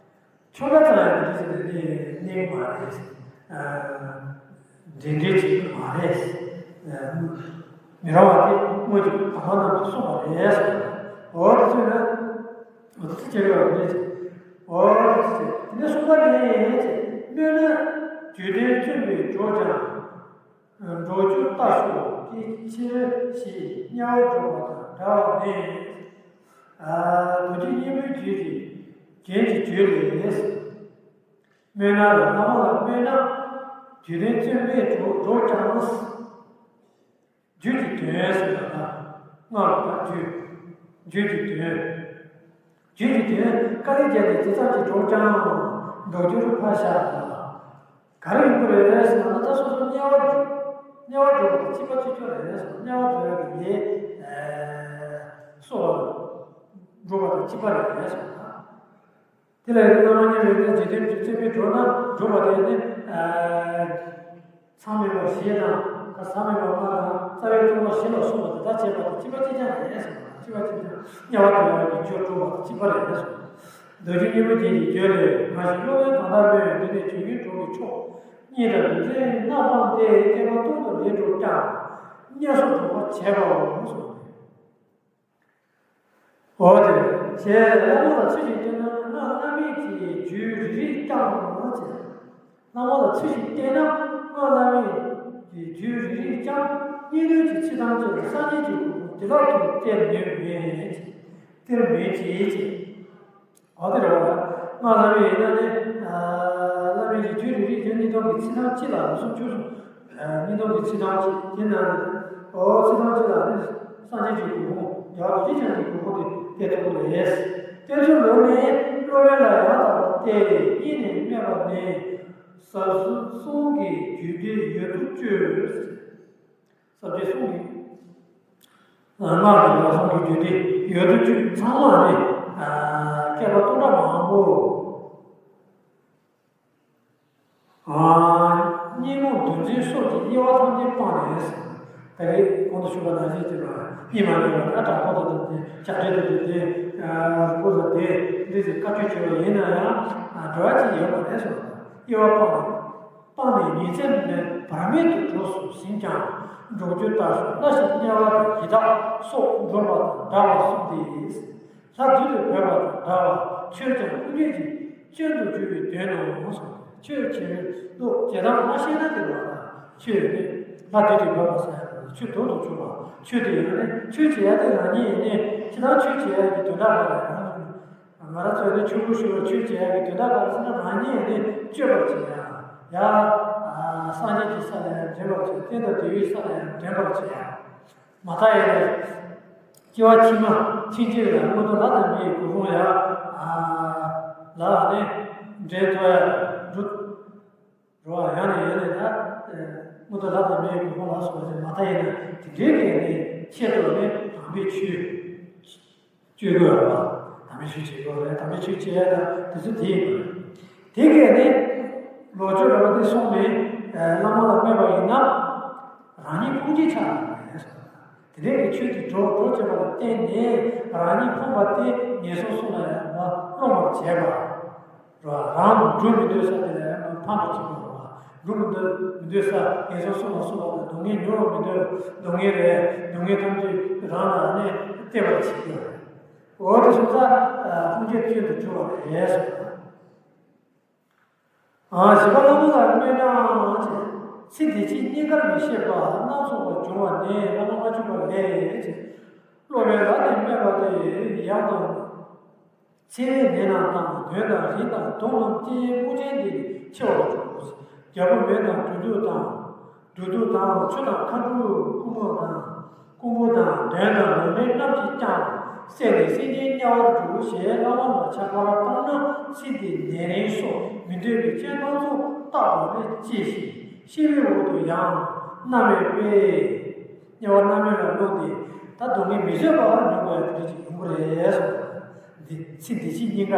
ཆོ་ག་ཙམ་ཡང་འདི་ཚོ་ནས་གནས་གནས་མ་རེད། འབྲེལ་འདྲིས་བྱེད་ཀྱི་མ་རེད། མི་རང་བ་དེ་སྔོན་གྱི་བླ་མ་རྣམས་ཀྱིས་གསུངས་པ་རེད། འོ་དེ་ཚོས་ན། འོ་དེ་ཚོ་བྱེད་ཀྱི་ཡོད་རེད། འོ་དེ་ཚོ་བྱེད་དེ་ནས་གསུངས་པ་རེད། སྨོས་ན་རྒྱུད་དོན་བཙུན་པས་འགྲོགས་ཀྱང་། འགྲོགས་རྒྱུ་ལྟ་ཞོག །ཀྱི་ཕྱིར་ཞེས་དམྱལ་བར་འགྲོ་བ་དང་འདྲ་བ་མེད། མདོ་རྒྱུད་སྙིང་པོའི་རྒྱུད་ཀྱི་རྒྱན་གྱི་རྒྱུད་ལས། སྨོས་ན་ལ་བླ་མ་ལ་སྨོས་ན། རྒྱུད་དོན་བཙུན་པས་འགྲོགས་འགྲོགས་ཀྱང་། རྒྱུད་ཀྱི་དོན་ཟེར་བ་ལ་སྔགས་ཀྱི་རྒྱུད། རྒྱུད་ཀྱི་དོན། རྒྱུད་ཀྱི་དོན་དཀའ་ལས་བརྒྱབ་ནས་ཇི་ཙམ་གྱིས་འགྲོགས་ཀྱང་འགྲོགས་རྒྱུར་ཕར་བཞག་ལ། ག་རེ་ཡོང་གི་རེད་ཟེར་ན་ད་སོ་སོ་དམྱལ་བར་འགྲོ། དམྱལ་བར་འགྲོ་བ་དང་སྐྱིད་པ་སྤྱོད་རྒྱུ་རེད་ཟེར། དམྱལ་བར་འགྲོ་ཡག་གི་ལས་གསོག་པ་དང་འགྲོ་བ་དང་སྐྱིད་པ་རེད་ཟེར། དེ་ལ་ཡང་སྔ་མ་ཉམས་པའི་ནི་འཇིག་རྟེན་གྱི་བཙུན་པས་འགྲོ་ན་འགྲོ་བ་དེ་ནི། མཚམས་མེད་པ་བཞི་དང་། མཚམས་མེད་པ་ལྔ་དང་རྩ་བའི་ལྟུང་བ་བཞི་ལ་སོགས་པ་དེ་དག་བྱས་པ་དང་སྐྱིད་པ་སྐྱིད་ཀྱང་རེད་ཟེར་བ་དང་སྐྱིད་པ་སྐྱིད་ཀྱང་དམྱལ་བ་དུ་ཡོང་བའི་རྒྱུར་འགྲོ་བ་དང་སྐྱིད་པ་རེད་ཟེར། མདོ་རྒྱུད་སྙིང་པོ་རྒྱན་གྱི་རྒྱུད་ལས། མ་གཞི་སློབ་དཔོན་གང་དག་སྨོད། འདི་ནི་བྱུང་ཡུལ་གྲོགས་ཀྱི་མཆོག །གཉིས་དང་འདུ་འཛིན་སྣ་སྤངས་ཏེ། བསྐལ་པ་སྟོང་དུ་ལས་འགྲོགས་ཀྱང་། དམྱལ་སོགས་འགྲོགས་པར་བྱེད་པའོ་གསུངས། འོ་དེ་རེད། ཞེས་བླ་མ་ལ་ཚུལ་བཞིན་བསྟེན་ན་སྔགས་བླ་མེད་ཀྱི་རྒྱུད་རེ་རེ་ཀྱང་ཟེར། བླ་མ་ལ་ཚུལ་བཞིན་བསྟེན་ན་སྔགས་བླ་མེད་ཀྱི་རྒྱུད་རེ་རེ་ཀྱང་། གཉིས་ལུས་ཀྱི་ཚིག་དམ་གཅིག་ལ་སངས་རྒྱས་ཀྱི་གོ་འཕང་བདེ་བླག་ཏུ་སྟེར་ནུས་མེད། སྟེར་མེད་ཅེས་བྱས། འོ་དེ་རེད་བ། སྔགས་བླ་མེད་ཡིན་ན་ནི། བླ་མེད་ཀྱི་རྒྱུད་རེ་རེ་ཀྱང་སྙིང་སྟོབས་ཀྱི་ཚིག་དམ་གཅིག་ལ་ལུས་ཟུངས་ཆོས་སུ། སྙིང་སྟོབས་ཀྱི་ཚིག་དམ་གཅིག་དེ་ན་ནི། འོ་ཚིག་དམ་གཅིག་ལ་ནི། སངས་རྒྱས་ཀྱི་གོ་འཕང་། རྒྱལ་བ་རྡོ་རྗེ་འཆང་གི་གོ་འཕང་དེ་སྟེར་ཐུབ་ཀྱི་རེད། དེ་ཚོ་ལོ་ནས་སློབ་དཔོན་ལ་ཡང་དག་པར་བལྟས། གཉིས་ནས་སྨད་པ་ནི། ཟབ་གསང་གི་རྒྱུད་སྡེ་ཡོད་དོ་ཅོག །ཟབ་རྒྱས་གསུང་གི། སྔགས་ཀྱི་ལམ་གསུང་གི་རྒྱུད་སྡེ་ཡོད་དོ་ཅོག་ཚང་མ་ནི། བསྐལ་པ་སྟོང་ཕྲག་མང་པོ། གཉིད་རྨུགས་འདུ་འཛི་སོགས་ཀྱི་དབྱེ་བ་ཐམས་ཅད་སྤངས་ནས། ད་རེས་གོང་དུ་ཞུས་པ་ནང་བཞིན་བྱས་པ་གཉིད་མ་ལོག་པར་དྲག་པོ་དང་དེ་བྱ་བྲལ་དུ་དེ་རིག་པ་དང་དེ་འདྲ་ཞིག་བཀའ་ཆོས་བྱས་པ་ཡིན་ན་ཡང་འགྲོ་བ་ཅིག་ཡོད་པ་རེད་གསུངས། དབྱེ་བ་སྤངས་ནས། སྤངས་ནས་ཉིན་མཚན་མེད་བར་མེད་དུ་འགྲོ་སུ་ཟིན་ཀྱང་། འགྲོགས་རྒྱུ་ལྟ་ཞོག །སླ་ཞིང་དམྱལ་བ་དང་ཡི་དྭགས་སོགས་འགྲོགས་པ་དང་འདྲ་བར་གསུངས་ཏེ། ལྷ་བདུད་དུ་བོས་པ་དང་འདྲ་བར་ཆོས་ཀྱང་སྐུ་ཉིད་ཀྱི་སྤྱོད་དུ་གྱུར་པའི་དོན་ནོ་གསུངས། ཆོས་བྱེད་པའི་བློ་བྱེད་སྟངས་མ་ཤེས་ན་དེ་ལ་ཆོས་ནི་ ལྷ་དེ་དུས་བབ་པ་ཟེར་ཡ་ཆོས་དོན་དུ་གྱུར་པ། ཆོས་དེ་ཡང་ནི་ཆོས་བྱེད་ཡ་དེ་རང་ཉིད་ཡིན་ནི་ཕྱི་ནང་ཆོས་བྱེད་ཡ་གི་དོན་དག་ག་རེ་རང་ང་རང་ཚོས་ནི་ཆོས་སྐུ་ཞུ་བར་ཆོས་བྱེད་ཡ་གི་དོན་དག་ག་རེ་ཟེར་ན་རང་ཉིད་ནི་སྤྱོད་པར་བྱེད་ཡ། ཡ། སངས་རྒྱས་ཀྱི་ས་ལ་ཡང་འདྲེན་པར་བྱེད། རྟེན་དང་དེ་བའི་ས་ལ་ཡང་འདྲེན་པར་བྱེད་ཡ། མ་མཐའ་ཡས་ནས་སྐྱེ་བ་ཕྱི་མ་ཕྱིན་ཆད་ལ་མངོན་མཐོ་ལྷ་དང་མིའི་གོ་འཕང་ཡ། ལ་ནི་འདྲེན་ཐུབ་ཡ། འགྲོ་བ་ཡང་ནས་ཡང་ནས་ད་མངོན་མཐོ་ལྷ་དང་མིའི་གོ་འཕང་ལ་སོགས་པ་ཞིག་མ་མཐའ་ཡས་ན་དེ་འདྲའི་གི་ནི་ཆེད་དུ་ནི་དམ་པའི་ཆོས་སྤྱོད་དགོས་རེད་བ། དམ་པའི་ཆོས་བྱེད་དགོས་རེད། དམ་པའི་ཆོས་བྱེད་ཡ་དང་དེ་ཚོ་དེ་ཡིན་དགོས་རེད། དེ་གས་ནི་ལོ་ཆོས་རབ་དེ་སོང་ནས་བླ་མ་ལ་སྨྲས་པ་ཡིན་ན་རང་ཉིད་ཕུང་བྱེད་ཆགས་ཡོང་གི་རེད་གསུངས། དེ་འདྲའི་གི་ཆོས་དེ་གྲོགས་གྲོགས་བྱས་པ་ལ་བརྟེན་ནས་རང་ཉིད་ཕོངས་པ་དེ་ངན་སོང་གསུམ་ལ་ཡང་སློང་བར་བྱེད་པ། རང་འགྲོ་མི་འདོད་ས་དེ་ལ་ཡང་ཕམ་པར་བྱེད་པ། འགྲོ་མི་འདོད་མི་འདོད་ས་ངན་སོང་གསུམ་ལ་སོགས་པ་དང་སྡུག་བསྔལ་མྱོང་བ་མི་འདོད། སྡུག་བསྔལ་རེད། སྡུག་བསྔལ་ཐམས་ཅད་རང་ལ་ནི་སྟེར་བར་བྱེད་ཀྱི་རེད། འོ་དེ་སོང་ཙང་ཕུང་བྱེད་སྤྱོད་དུ་གྱུར་པ་རེད་གསུངས། ཨ་བཞི་པ་བླ་མ་ལ་སྨྲས་ན་ཅེས། ཚེ་འདི་ཕྱི་གཉིས་ཀར་མི་ཤེས་པ་སྣ་ཚོགས་པ་འབྱུང་བ་ནི་བླ་མ་ལྔ་བཅུ་པ་ལས་ཅེས། སློབ་པའི་ལྷ་ནི་སྨྲས་པ་སྟེ། ཡང་དང་། ཚེ་རིང་མེད་རྣམས་དང་། གདོན་དང་རིགས་དང་གདོན་རྣམས་ཀྱིས། དམུ་ཆེན་འདི་ནི་འཆི་བར་འགྱུར་རོ། རྒྱལ་པོ་མེད་དང་གྲུ་འདུག་དང་། གྲུ་འདུག་དང་། ཆུ་དང་མཁའ་འགྲོ་ཀུན་དགའ་དང་། ཀུན་པོ་དང་། གདོན་དང་། ལོག་འདྲེན་རྣམས་ཀྱིས་ཀྱང་བསད་ནས་སེམས་ཅན་དམྱལ་བར་འགྲོ་ཞེས་བླ་མ་ལ་ཕྱག་པར་བཏང་ན། ཚེ་འདི་ནད་རིམས་སོགས་མི་འདོད་པའི་རྐྱེན་སྣ་ཚོགས་བཏགས་པ་ལས་སྐྱེས་ཤིང་། ཤི་བའི་འོག་ཏུ་ཡང་མནར་མེད་པས། དམྱལ་བ་མནར་མེད་ལ་ལོག་སྟེ་ད་སྡུག་བསྔལ་མི་བཟོད་པ་མྱོང་དགོས་ཡ་དེ་འདྲ་ཅིག་ཡོང་གི་རེད་གསུངས། འདི་ཚེ་འདི་ཕྱི་གཉིས་ཀ་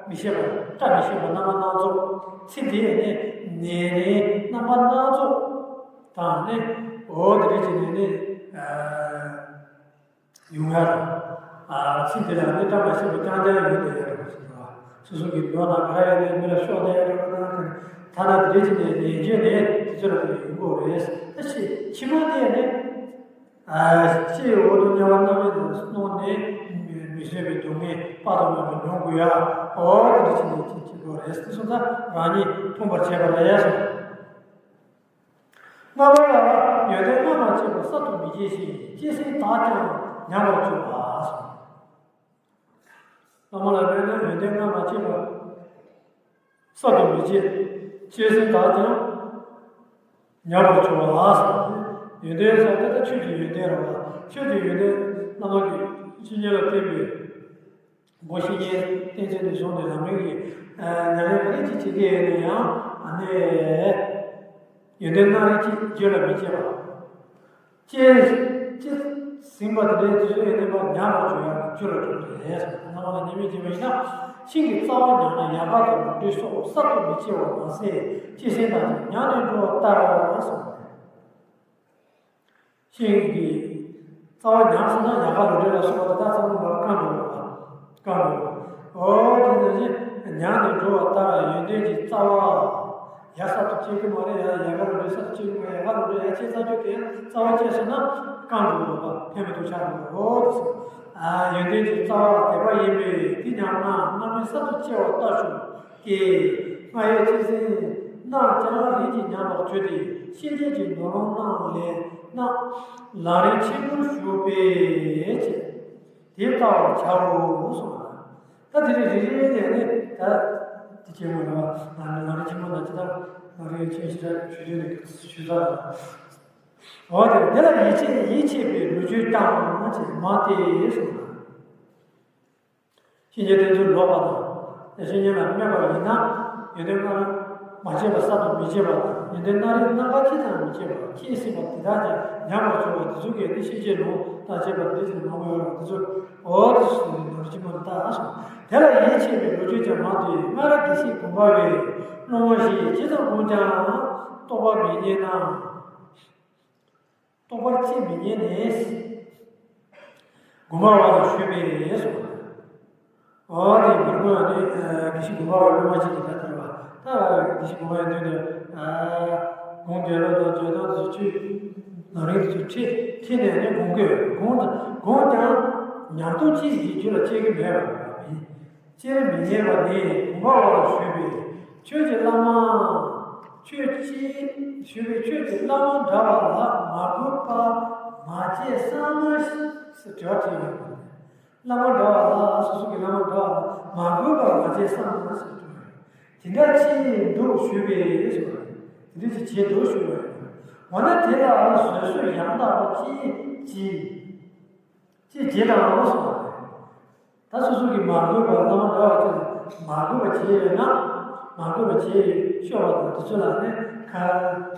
མི་ཤེས་པ། བཀྲ་མི་ཤིས་པ་རྣམ་པ་སྣ་ཚོགས། ཚེ་འདི་ནི་ནད་རིམས་རྣམ་པ་སྣ་ཚོགས་དང་ནི། འོ་དེ་འདྲ་ཅིག་ནི་ནི། ཡོང་ཡ་དང་། ཚིག་དེ་ལ་ནི་བཀྲ་མ་ཤིས་པ་རྐྱང་རྐྱང་ཡོང་བསྡད་ཡ་རེད་པ་ཞིག་རེད་བ། སོ་སོ་གི་ནོར་དང་ག་རེ་ཡོད་ནའི་མི་ལ་ཤོར་བསྡད་ཡ་རེད་པ། ད་ཐ་ན་དེ་འདྲའི་ཅིག་ནས་ལས་རྒྱུ་ནས་དེ་ཚོ་ལ་དེ་ཡོང་གི་རེད། ད་ཕྱི་ཕྱི་མ་དེ་ནི། ཕྱིའི་འོག་ཏུ་དམྱལ་བ་མནར་མེད་དུ་སོང་ནས་མི་བཟོད་པའི་སྡུག་བསྔལ་དཔག་ཏུ་མེད་པ་མྱོང་དགོས་ཡ། འོ་དེ་འདྲ་ཅིག་ནས་ཅིག་ཅིག་དགོས་རེད། དེ་སོང་ཙང་རང་ཉིད་ཕོངས་པར་བྱས་པ་རེད་གསུངས། ལྔ་པ་ལ། ཡོན་ཏན་ལྔ་མ་སྐྱེས་པ་གསར་དུ་མི་སྐྱེ་ཞིང་། སྐྱེས་ཟིན་དག་ཀྱང་ཉམས་པར་འགྱུར་བ། བླ་མ་ལ་སྨྲས་ན་ཡོན་ཏན་ལྔ་མ་སྐྱེས་པ་གསར་དུ་མི་སྐྱེ། སྐྱེས་ཟིན་དག་ཀྱང་ཉམས་པར་འགྱུར་བ། ཡོན་ཏན་ཟེར་དེ་ད་ཆོས་ཀྱི་ཡོན་ཏན་རེད་བ། ཆོས་ཀྱི་ཡོན་ཏན་བླ་མ་གིས་བཤེས་གཉེན་ལ་བསྟན་པའི། སྒོ་བཤེས་གཉེན་བསྟེན་ཚད་ནས་བཟུང་ནས་ལམ་རིམ་གྱི་ཉམས་ལེན་ག་རེ་ཅིག་བྱེད་ཀྱི་ཡོད་ན་ཡང་ཨ་ནི་ཡོན་ཏན་སྣ་རེ་གཅིག་རྒྱུད་ལ་མི་སྐྱེ་བ། སྐྱེས་སྐྱེས་ཟིན་པ་དེ་འདྲའི་དུས་ཚོད་ཡོད་ན་མར་ཉམས་པར་འགྱུར་ཡང་རྒྱུད་ལ་འགྲོ་གི་རེད། རྣམ་པ་ལ་ཉམས་ལེན་བྱེད་པ་ཡིན་ན་ཤིང་གི་རྩ་བ་ཉམས་ན་ཡལ་ག་དང་ལོ་འབྲས་སོགས་གསར་དུ་མི་སྐྱེ་བ་མ་ཟད་སྐྱེས་ཟིན་དང་ཉམས་ནས་འགྲོ་བ་ལྟར་གསུངས། ཤིང་གི་རྩ་བ་ཉམས་སོང་ན་ཡལ་ག་ལོ་འབྲས་ལ་སོགས་པ་དེ་དག་ཚང་མ་མར་བཀང་འགྲོ་བ། བཀང་འགྲོ་བ། འོ་དེ་ནས་ཉམས་ནས་འགྲོ་བ་ལྟར་ཡོན་ཏན་གྱི་རྩ་བ། ཡལ་ག་གསར་དུ་སྐྱེ་གི་མ་རེད། ཡལ་ཡལ་ག་ལོ་འབྲས་གསར་དུ་སྐྱེ་གི་མ་རེད། ཡལ་ག་ལོ་འབྲས་ཡལ་སྐྱེ་ས་ཆོག་གི་རྩ་བ་སྐྱེས་སོང་ན་བཀང་འགྲོ་བ། ཕན་མི་ཐོགས་ཆགས་འགྲོ་བ། འོ་དེ་ཡོན་ཏན་གྱི་རྩ་བ་དད་པ་ཡིན་པས་དེ་ཉམས་ན་རྣམ་སྨིན་གསར་དུ་སྐྱེ་བ་ལྟར་ཞུགས་ཀྱི། སྔར་ཡོད་སྐྱེས་ཟིན་རྣམས་ཀྱང་རིམ་གྱིས་ཉམས་པར་འགྱུར་ཏེ་ཤེས་བྱའི་ནོར་ལོངས་རྣམས་ལས་རྣམས་ལམ་རིམ་ཆེན་པོར་ཞུགས་པས་ཅེས། དེ་བལྟ་བར་བྱའོ་གསུངས་པ། ད་དེ་རིང་རེ་རེ་ནས་ནི་ད་དེ་ཆེན་མོ་རེད་བ། ལམ་རིམ་ཆེན་མོ་ན་ཅི་ལྟར་ལམ་རིམ་ཆེན་ཞེ་དྲག་ཞུ་དོན་ནི་ཞུ་ས་རེད། འོ་དེ་དེ་ལ་ཡིད་ཆེས་ཡིད་ཆེས་པའི་ལོ་རྒྱུས་ཀྱང་ཅེས་མ་སྟེ་གསུངས་པ། བཤེས་གཉེན་དེ་ཚོས་ལོག་པ་དང་། བཤེས་གཉེན་ལ་སྨད་པ་ཡིན་ན། ཡོན་ཏན་སྔར་མ་སྐྱེས་པ་གསར་དུ་མི་སྐྱེ་བ་དང་། ཡོན་ཏན་སྔར་རིགས་སྣ་ཁ་ཅི་ཙམ་མི་སྐྱེ་བ། སྐྱེས་ཟིན་པ་དེ་དག་ཀྱང་ཉམས་པར་འགྱུར་བ་དེ་ཚོ་གས་ནི་ཤེས་བྱའི་ལུང་དང་བཅས་པ་འདི་ཚོ་མང་པོ་ཡོད་རེད། དེ་ཚོ་འོ་དེ་ཚོ་ནོར་ཆེན་པོ་བལྟ་སོང་། དེ་ལ་ཡིད་ཆེས་པའི་ལོ་རྒྱུས་ཀྱང་མང་སྟེ། སྔར་དགེ་བཤེས་དགོངས་པ་བས་སློབ་མ་ཞིག་ཇི་ཙམ་དགོངས་ཀྱང་རྟོགས་པ་མི་རྙེད་ན། རྟོགས་པར་ཅིས་མི་ཉན་ནས། དགོངས་པ་བ་ལ་ཞུས་པས་སོ། འོ་དེ་མི་དགོས་ནི་དགེ་བཤེས་དགོངས་པ་བ་སློབ་མ་ཅིག་གིས་ད་ལྟར་བ། ད་དགེ་བཤེས་དགོངས་པ་ཡང་དུས་དེར་དགོངས་འགལ་ལོ་དང་བརྗོད་དང་དུ་ཆུ་ནང་རིགས་སུ་ཁྲིད་ཁྲིད་ནས་ནི་དགོངས་དགོས་དགོངས་དགོངས་ཀྱང་ཉམས་རྟོགས་ཅིས་ཀྱི་རྒྱུད་ལ་སྐྱེ་གི་མེད་པ་ཡིན། སྤྱིར་མི་ཉན་པ་ནི་དགོངས་པ་བ་ལ་ཞུས་པས་ཁྱོད་ཀྱི་བླ་མ། ཆོས་ཅན། ཞུ་བའི་ཆོས་ཀྱི་བླ་མ་འདྲ་བ་ལ་མ་གུས་པ་མ་བྱེད་བསམ་ཞེས་དྲི་བ་དྲིས་ཡོད་པ་རེད། བླ་མ་འདྲ་བ་ལ། སོ་སོ་གི་བླ་མ་འདྲ་བ་ལ་མ་གུས་པ་མ་བྱེད་བསམ་ཞེས་དྲི་བ་རེད། དེ་འདྲ་ཅིག་འདུག་ཞུས་པས་ཞུ་བ་རེད། དེ་འདྲ་ཅིག་བྱས་འདུག་ཞུ་བ་རེད། འོ་ན་དེ་ལ་བཟོད་གསོལ་ཡང་དག་པ་ཅིག་ཅིག་ཅེས་བརྗོད་དང་གསུངས་པ་རེད། ད་སོ་སོ་གིས་མ་གུས་པ་བླ་མ་འདྲ་བ་ཅིག་ལ་མ་གུས་པ་བྱས་ཡོད་ན། མ་གུས་པ་བྱས་ཤོར་བ་དང་དེ་ཚོ་ལ་ནི་ཁ་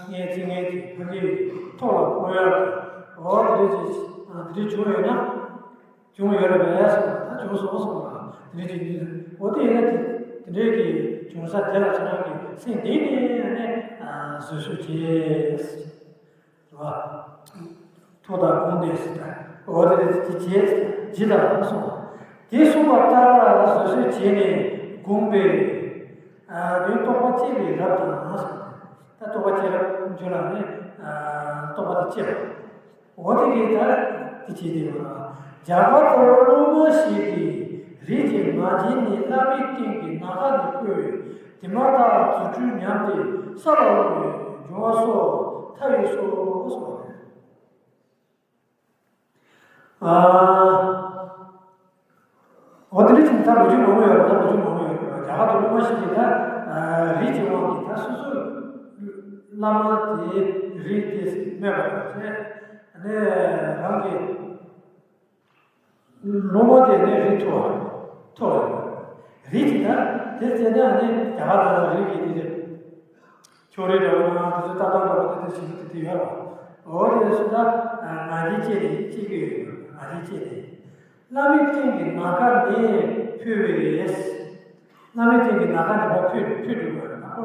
ངན་ཚིག་ངན་གྱིས་ཕ་གིའི་ཐོག་ལ་ཕོག་ཡག་གི། འོ་དེ་འདྲ་ཅིག་དེ་འདྲ་བྱུང་ཡོད་ན། བྱུང་ཡོད་རེད་པས་གསུངས་པ། ད་བྱུང་སོང་གསུངས་པ་དེ་འདྲ་ཅིག་ཡིན། འོ་དེ་ཡིན་ན་དེ་དེ་འདྲའི་གི་བྱུང་ས་དེ་ལ་ཁྱེད་རང་གིས་སེམས་གཏིང་ནས་ནི་བཟོད་གསོལ་བྱས། རེད་བ། ཐུགས་དམ་དགོངས་ཏེ་ཟེར། འོ་དེ་རེད། དེ་བྱས་ཇི་ལྟར་གསུངས། དེ་གསུངས་པ་ལྟར་བཟོད་གསོལ་བྱས་ནས་བསྒོམས་པས། དོན་རྟོགས་པ་སྐྱེ་བའི་རབ་དང་གསུངས། ད་རྟོགས་པ་སྐྱེ་རབ་འཇུག་ལ་ནི་རྟོགས་པ་དེ་སྐྱེ་བ། འོ་དེ་གའི་ལྟར་དེ་བྱས་ཏེ་ཡོད་ལ། རྒྱ་གར་དུ་སློབ་མ་ཞིག་གིས་རིགས་ཀྱི་ང་རྒྱལ་ནི་བླ་མའི་སྟེང་གི་ནམ་མཁའ་ནས་འཕུར་བས། དེ་མ་ཐག་རྫུ་འཕྲུལ་ཉམས་ཏེ་ས་ལ་ལྷུང་བའི་འབྱུང་བ་སོགས་ཐལ་བས་སོ་གསུངས་པ་རེད། ཨ། འོ་དེ་འདྲ་ཅིག་ད་ལོ་རྒྱུས་མང་པོ་ཡོད་རེད། ད་ལོ་རྒྱུས་མང་པོ་ཡོད་རེད། རྒྱ་གར་དུ་སློབ་མ་ཞིག་གིས་ད་རིགས་ཀྱི་དབང་གིས་ད་སོ་སོའི་བླ་མ་དེའི་རིགས་དེ་སྨད་པ་དང་བཅས། ཨ་ནི་རང་གི་སློབ་མ་དེ་ནས་རིགས་མཐོ་བ་མཐོ་བ་ཡོད་རེད། རིགས་ཀྱི་ད་དེ་བྱས་ན་ཨ་ནི་རྒྱ་གར་ལ་རིགས་ཀྱི་དེ་རེད། ཕྱོགས་རིས་འདྲ་བོ་དང་དེ་ཚོ་ལྟ་སྟངས་འདྲ་བོ་དེ་དེ་བྱེད་ཀྱི་དེ་དེ་ཡོད་རེད། འོ་དེ་སུ་ད་ང་རྒྱལ་སྐྱེས་ནས་སྐྱེ་གི་ཡོད། ང་རྒྱལ་སྐྱེས་ནས། བླ་མའི་སྟེང་གི་ནམ་མཁའ་ནས་འཕུར་བས། བླ་མའི་སྟེང་གི་ནམ་མཁའ་ནས་ཕར་འཕུར་འཕུར་འགྲོ་གི་ཡོད་རེད། ད་ཁོ་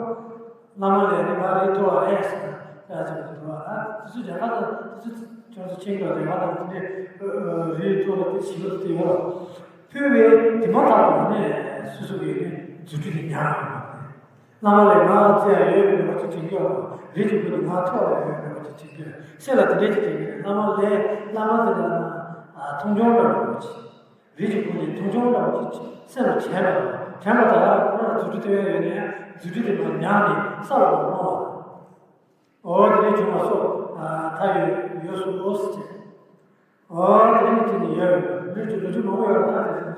བླ་མ་ལས་ནི་ཕར་རིགས་མཐོ་བ་རེད་ཟེར་ན་ཡག་ཅིག་མི་འདུག་བ། ད་དེ་ཚོ་རྒྱ་གར་དང་དེ་ཚོ་ཅུང་ཙམ་ཕྱིན་འགྲོ་རྒྱ་གར་དང་དེ་འདྲའི་རིགས་མཐོ་བ་དེ་ཞིག་ལ་དེ་ཡོད་རེད། འཕུར་བས་དེ་མ་ཐག་ཏུ་ནི་སོ་སོ་གི་རྫུ་འཕྲུལ་དེ་ཉམས་ཡོང་བ་རེད། བླ་མ་ལས་ང་རྩེ་ཡ་ཡོད་མེད་འདྲ་བ་ཅིག་དྲན་གྱི་ཡོད་རེད། རིགས་ཀྱི་བུ་དེ་ང་མཐོ་བ་ཡོད་མེད་འདྲ་བ་ཅིག་དྲན་གྱི་ཡོད། སེམས་ལ་དེ་འདྲས་ཅིག་དྲན་གྱི་རེད། བླ་མ་ལས་བླ་མ་དེ་ལ་ན་མཐོང་ཆུང་འདྲ་བ་ཅིག་རིགས་ཀྱི་བུ་དེ་མཐོང་ཆུང་འདྲ་བ་ཅིག་སེམས་ལ་དྲན་པ་དྲན་པ་དང་ཡང་ཁོ་རང་རྫུ་འཕྲུལ་སྟོན་ཡ་ཡོད་ནའི་རྫུ་འཕྲུལ་དེ་མར་ཉམས་ནས་ས་ལ་མར་ལྷུང་བ་དང་། འོ་དེ་འདྲས་བྱུང་བ་སོགས་ད་ཡོད་ཡོད་སོ་ཟེར། འོ་དེ་འདྲས་ཅིག་ནི་ཡོད་ཡོད་རེད། ལོ་རྒྱུས་མང་པོ་ཡོད་རེད། ད་དེ་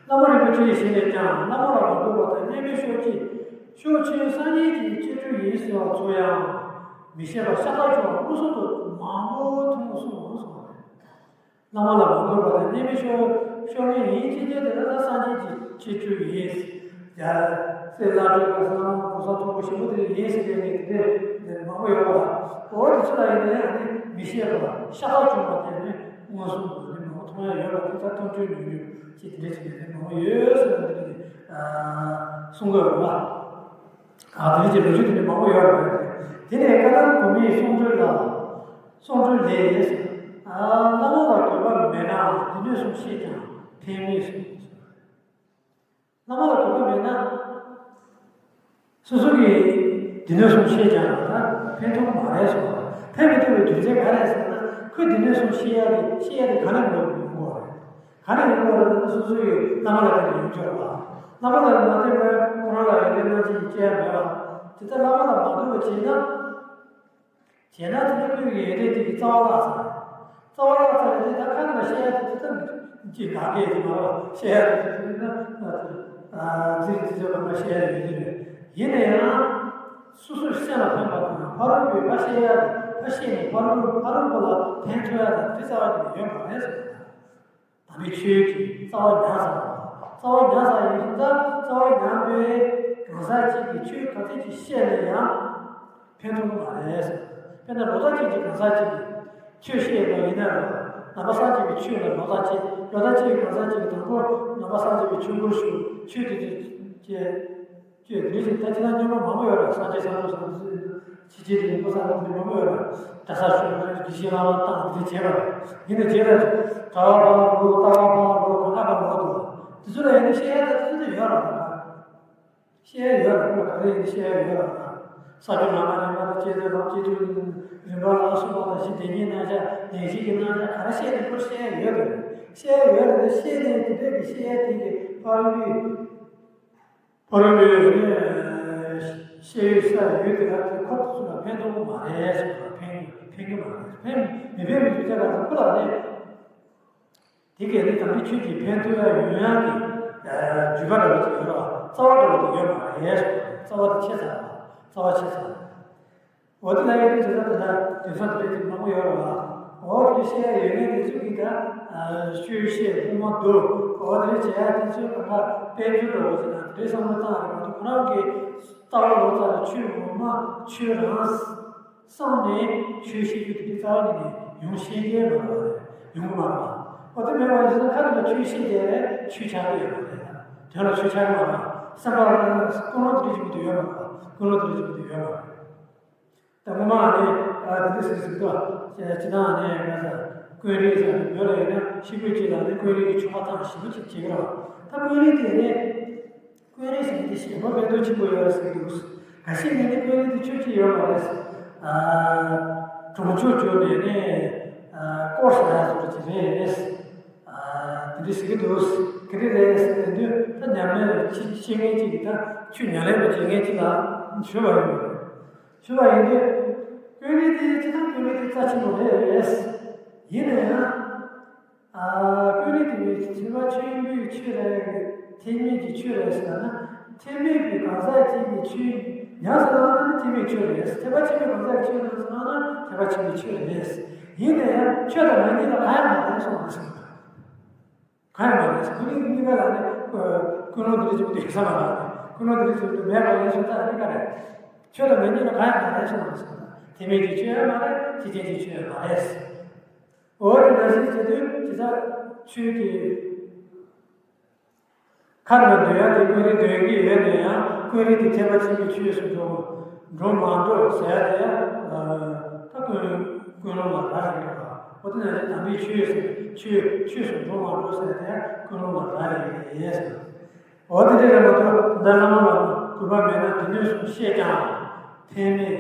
བླ་མ་རིན་པོ་ཆེའི་ཞལ་ནས་ཀྱང་བླ་མ་ལ་མ་གུས་པ་དང་གནས་མལ་ཤོར་གྱི་ཤོར་ཕྱིན་སངས་རྒྱས་ཀྱི་སྤྱོད་འཇུག་ཡིན་ཟེར་བ་ཚོ་ཡང་མི་ཤེས་པར་ཤ་སྟག་བྱུང་བ་མངོན་སུམ་དུ་མང་པོ་མཐོང་གསུངས་གསུངས་པ་རེད། བླ་མ་ལ་མ་གུས་པ་དང་གནས་མལ་ཤོར་ཤོར་མཁན་ཡིན་ཕྱིན་ཆད་དེ་ལ་ད་སངས་རྒྱས་ཀྱི་ཁྱད་ཆོས་ཡིན། ཡ། སེ་བླ་སྤྲུལ་དཀར་སེང་ལྷ་མོ་གོ་ས་མཐོན་པོ་ཞིག་པོ་དེ་ཡིན་ཟེར་མཁན་གྱི་དེ་འདྲ་མང་པོ་ཡོད་པ། འོ་དེ་ཚོ་ལ་ཡིན་ན་ཡང་ནི་མི་ཤེས་པ་ཤ་སྟག་བྱུང་བ་དེ་ནི་མངོན་སུམ་དུ་ནི་མང་པོ་མཐོང་ཡ་ཡོད་པ་དེ་ད་མཐོང་ཆོས་ཉུང་ཉུང་ཅིག་དེ་འདྲ་ཅིག་ནི་མང་པོ་ཡོད་ཟེར་ན་དེ་འདྲ་གསུང་གི་ཡོད་པ། ཨ་དེ་ཅི་ལོ་རྒྱུས་དེ་འདྲ་མང་པོ་ཡོད་རེད། དེ་ནས་ཀ་དག་གོ་མིའི་གསུང་སྒྲོས་ལ། གསུང་སྒྲོས་ལས། ཨ་བླ་མ་ལ་གུས་པ་མེད་ན་སྡེ་སྣོད་གསུམ་ཤེས་ཀྱང་ཕན་མེད་གསུངས། བླ་མ་ལ་གུས་པ་མེད་ན། སོ་སོ་གིས་སྡེ་སྣོད་གསུམ་ཤེས་ཀྱང་ད་ཕན་ཐོགས་མ་རེད་གསུངས། ཕན་མི་ཐོགས་པའི་རྒྱུ་མཚན་ག་རེ་ཟེར་ན་ཁོས་སྡེ་སྣོད་གསུམ་ཤེས་ཡ་དེ་ཤེས་ཡ་དེ་ག་ནས་ཡོང་གི་ཡོང་གི་རེད། ག་ནས་ཡོང་བ་རེད་ན་སོ་སོ་ཡི་བླ་མ་ལ་དེ་ཡོང་ཆོག་ལ། བླ་མ་ལ་མ་བརྟེན་པར་ཁོ་རང་ལ་ཡོན་ཏན་སྣ་གཅིག་ཡང་སྐྱེ་ཡ་མེད་པ། དེ་ལྟར་བླ་མ་ལ་མ་གུས་པ་བྱས་ན། བྱས་ན་དེ་ནི་ཁོའི་ཡོན་ཏན་དེ་གི་རྩ་བ་བརླག་ཚར། རྩ་བ་བརླག་ཚར་ནས་དེ་ད་ཁ་ནས་བཤད་ཡ་དེ་དེ་ཙམ་གྱི་ག་གེ་དེ་མ་རེད་བཤད་ཡ་དེ་དེ་ན་ཨ་ཙི་ཙི་ཙི་བ་མ་བཤད་ཡ་ཡོད་ཀྱི་རེད། ཡིན་ན་ཡང་། སོ་སོའི་སེམས་ལ་ཕན་པ་དང་ཕ་རོལ་པོས་ཕར་བཤད་ཡ་དང་ཕར་བཤད་ནས་ཕ་རོལ་ཕ་རོལ་པོ་ལ་ཕན་ཐོགས་ཡ་དང་དེ་རྩ་བ་དེ་ནས་ཡོད་མ་རེད་ཟེར། དམ་པའི་ཆོས་ཀྱི་རྩ་བ་ཉམས་ཚར་བ། རྩ་བ་ཉམས་ཚར་ཡིན་ཙང་རྩ་བ་ཉམས་པས་གང་ཟག་གཅིག་གིས་ཆོས་ག་ཚོད་ཅིག་བཤད་ན་ཡང་ཕན་ཐོགས་མ་རེད་ཟེར། དཔེར་ན་ལོ་ཙཱ་གཅིག་གིས་གང་ཟག་གཅིག་གིས་ཆོས་བཤད་པ་ཡིན་ན་རེད། ནང་པ་སངས་རྒྱས་པའི་ཆོས་ལ་ལོ་ཙཱ་གཅིག་ལོ་ཙཱ་གཅིག་གིས་གང་ཟག་གཅིག་གིས་དང་པོ་ནང་པ་སངས་རྒྱས་པའི་ཆོས་སྐོར་ཞུ། ཆོས་དེ་དུས་ཀྱི། ཁྱོད་དེ་བཞིན་ད་ཅི་ན་སྨྱོན་པ་མང་པོ་ཡོད་རེད། སངས་རྒྱས་སངས་རྒྱས་སངས་རྒྱས་ཕྱི་རྒྱལ་དུ་ཡིན་པ་སངས་རྒྱས་དེ་མང་པོ་ཡོད་རེད། གྲྭ་ས་ཞུ་བ་རེད། དགེ་བཤེས་ལྷ་ལ་བཏང་དེ་བྱས་པ་རེད། ཡིན་ནའི་བྱས་རེད། གྲྭ་པ་ཕར་ལོག་རྟ་པ་ཕར་ལོག་གང་ག་ཕར་ལོག་འདུག་དེ་ཚོ་ལ་ཡིན་ན་བཤད་ཡ་ད་དེ་ཚོ་ཡོད་རེད། ད་བཤད་ཡ་ཡོད་རེད། ཁོ་ལ་ག་རེ་ཡིན་བཤད་ཡ་ཡོད་རེད། ད་ས་བཅུ་ལམ་ལྔ་རིམ་པ་དང་བསྐྱེད་རྫོགས་རིམ་བསྐྱེད་རྫོགས་རིམ་པ་ལ་སོགས་པ་དང་གཞི་དེ་ཉིད་རྣམ་གཞག་བདེན་བཞི་གི་རྣམ་གཞག་ག་རེ་བཤད་ནས་ཁོ་བཤད་ཡ་ཡོད་རེད། བཤད་ཡ་ཡོད་རེད། ད་བཤད་ནས་དེ་འདྲས་ཀྱི་བཤད་ཡ་དེ་གི་ཕ་རོལ་པོའི། ཕ་རོལ་པོའི་ནི། ཤེས་ཡོན་ཤར་ཡོད་དེ་ག་དེ་ཁོ་ཚོ་ལ་ཕན་ཐོགས་མ་རེད་ཟེར་བ། ཕན་ཕན་གྱི་མ་རེད། ཕན་མི་ཕན་མི་ཐུབ་ཆ་ག་ཚོད་ཁོ་ལ་ནི། དེ་གས་ནི་དམ་པའི་ཆོས་ཀྱི་ཕན་ཐོགས་ཡ་ཡོང་ཡ་གི་བརྒྱུད་པ་འདྲ་བོ་ཅིག་ཡོད་ར། རྩ་བ་འདྲ་བོ་དེ་ཡོད་མ་རེད་ཟེར་བ། རྩ་བ་དེ་ཆད་ཚར་བ། རྩ་བ་ཆད་ཚར་བ། འོ་དེ་ལ་ཡོད་དུས་ཇི་ལྟར་དེ་ལ་དེང་སང་དེ་འདྲ་ཅིག་མང་པོ་ཡོད་རེད་བ། འོ་དེ་བཤད་ཡ་ཡོད་མཁན་དེ་ཚོ་གིས་ད་ཆོས་བཤད་དབུ་མ་བསྡུ། འོ་དེ་བྱས་ཡ་དེ་ཚོའི་སྒང་ག་དཔལ་འབྱོར་འདྲ་བོ་ཞིག་དང་དེ་འདྲའི་བསམ་བློ་བཏང་རེད་མ་གཏོགས། ཁོ་རང་གི་ལྟ་བ་ལོག་ཚར་རེད། ཆོས་ངོ་མ་ཆོས་རང་བསམ་ནས་ཆོས་བཤད་རྒྱུ་དེ་འདྲའི་རྩ་བ་ཉིད་ནས་ཡོང་ཤེས་མཁན་མ་རེད་བ། ཡོང་གི་མ་རེད་བ། འོ་དེ་མེད་པ་ཡིན་ན་ཁ་ནས་ཆོས་བཤད་བསྡད་རེད། ཆོས་ཆགས་ཀྱི་ཡོད་མ་རེད། དོན་ལ་ཆོས་ཆགས་ཀྱི་མ་རེད། སེམས་པ་ལ་ཀུན་སློང་དེ་འདྲ་ཅིག་མི་འདུག་ཡོད་མ་རེད། ཀུན་སློང་དེ་འདྲ་ཅིག་མི་འདུག་ཡོད་མ་རེད། ད་ངོ་མ་ནི་ཨ་དེ་འདྲ་ཟེར་ཟེར་དུས། སྤྱིར་བཏང་ནས་ག་ས་ཀུན་རིག་ཟེར་ནས་བོད་ལ་ཡིན་ན་ཤི་བོད་སྤྱི་ལ་ནི་ཀུན་རིག་གི་ཆོ་ག་ཐེངས་ཞེ་པོ་ཅིག་བྱེད་ཀྱི་རེད། ད་ཀུན་རིག་དེ་ནི་ཀུན་རིག་ཟེར་དེ་ཞེ་པོ་ཕན་ཐོགས་ཆེན་པོ་ཡོད་རེད་ཟེར་གྱི་འདུག་གལ་སྲིད་ངས་ནི་ཀུན་རིག་དེ་ཆོས་ཅིག་ཡོད་མ་རེད། ཨ་གྲོང་ཆོག་བྱོས་ནས་ནི་ཨ་སྐོར་ཟ་ཡ་བཟོ་འདྲ་ཅིག་རེད། ཨ་དེ་འདྲ་ཟེར་གྱི་འདུག་ག་རེ་རེད་ཟེར་དུས། ད་ཉམས་ལེན་ལ་ཤེས་མཁན་ཅིག་གིས། ད་ཆོས་ཉམས་ལེན་པ་བྱེད་མཁན་ཅིག་ལ་ཞུས་པ་ཡིན། ཞུས་པ་ཡིན་དུས། ཀུན་རིག་དེ་སྤྱིར་བཏང་ཀུན་རིག་དེ་རྩ་ཆེན་པོ་རེད། ཡིན་ན་ཡང་ཨ་ཀུན་རིག་དེ་ཐེག་པ་ཆེན་པོའི་ཆོས་རེད། ཐེག་དམན་གྱི་ཆོས་རེད་ཟེར་ན། ཐེག་དམན་པའི་གང་ཟག་ཅིག་གིས་ཆོས་ཉམས་སུ་བླངས་ན་ནི་ཐེག་དམན་གྱི་ཆོས་རེད། ཐེག་པ་ཆེན་པོའི་གང་ཟག་གིས་ཆོས་ཉམས་སུ་བླངས་ན་ཐེག་པ་ཆེན་པོའི་ཆོས་རེད། ཡིན་ན་ཡང་ཆོས་དང་མ་ཉམས་ན་གང་ཡང་མ་རེད་གསུངས་པ་རེད། གང་ཡང་མ་རེད། ཁོ་གཉིས་གཉིས་ཀ་ལ་ནི་ཀུན་སློང་དེ་འདྲ་ཅིག་ཡོད་ས་མ་རེད། ཀུན་སློང་དེ་འདྲ་ཅིག་མེད་པ་ཡིན་སོང་ཙང་ནི་ག་རེད། ཆོས་དང་མ་ཉམས་ན་གང་ཡང་མ་རེད་གསུངས་པ་རེད། ཐེག་དམན་གྱི་ཆོས་ཡང་མ་རེད། ཐེག་ཆེན་གྱི་ཆོས་ཡང་མ་རེད། འོ་དེ་འདྲ་ཞིག་བྱེད་དུས་ཇི་ལྟར་ཆོས་ཀྱི་ཁ་ནས་འདོན་ཡ་དེ་ཀུན་རིག་འདོན་གྱི་ཡོད་ན་ཡང་། ཀུན་རིག་དེ་ཐེག་པ་ཆེན་པོའི་ཆོས་སུ་འགྲོ་འགྲོ་མ་འགྲོ་ཟེར་ཡ་དེ་ཡང་ད་ཀུན་ཀུན་སློང་ལ་རག་ལས་ཀྱི་རེད་པ། འོ་དེ་ནས་དམ་པའི་ཆོས་སུ་ཆོས་ཆོས་སུ་འགྲོ་མ་འགྲོ་ཟེར་ཡ་དེ་ཡང་ཀུན་སློང་ལ་རག་ལས་ཀྱི་རེད་ཟེར། འོ་དེ་འདྲ་རེད་མ་གཏོགས། ད་བླ་མ་ལ་གུས་པ་མེད་ན་སྡེ་སྣོད་གསུམ་བཤད་ཀྱང་ཕན་མེད།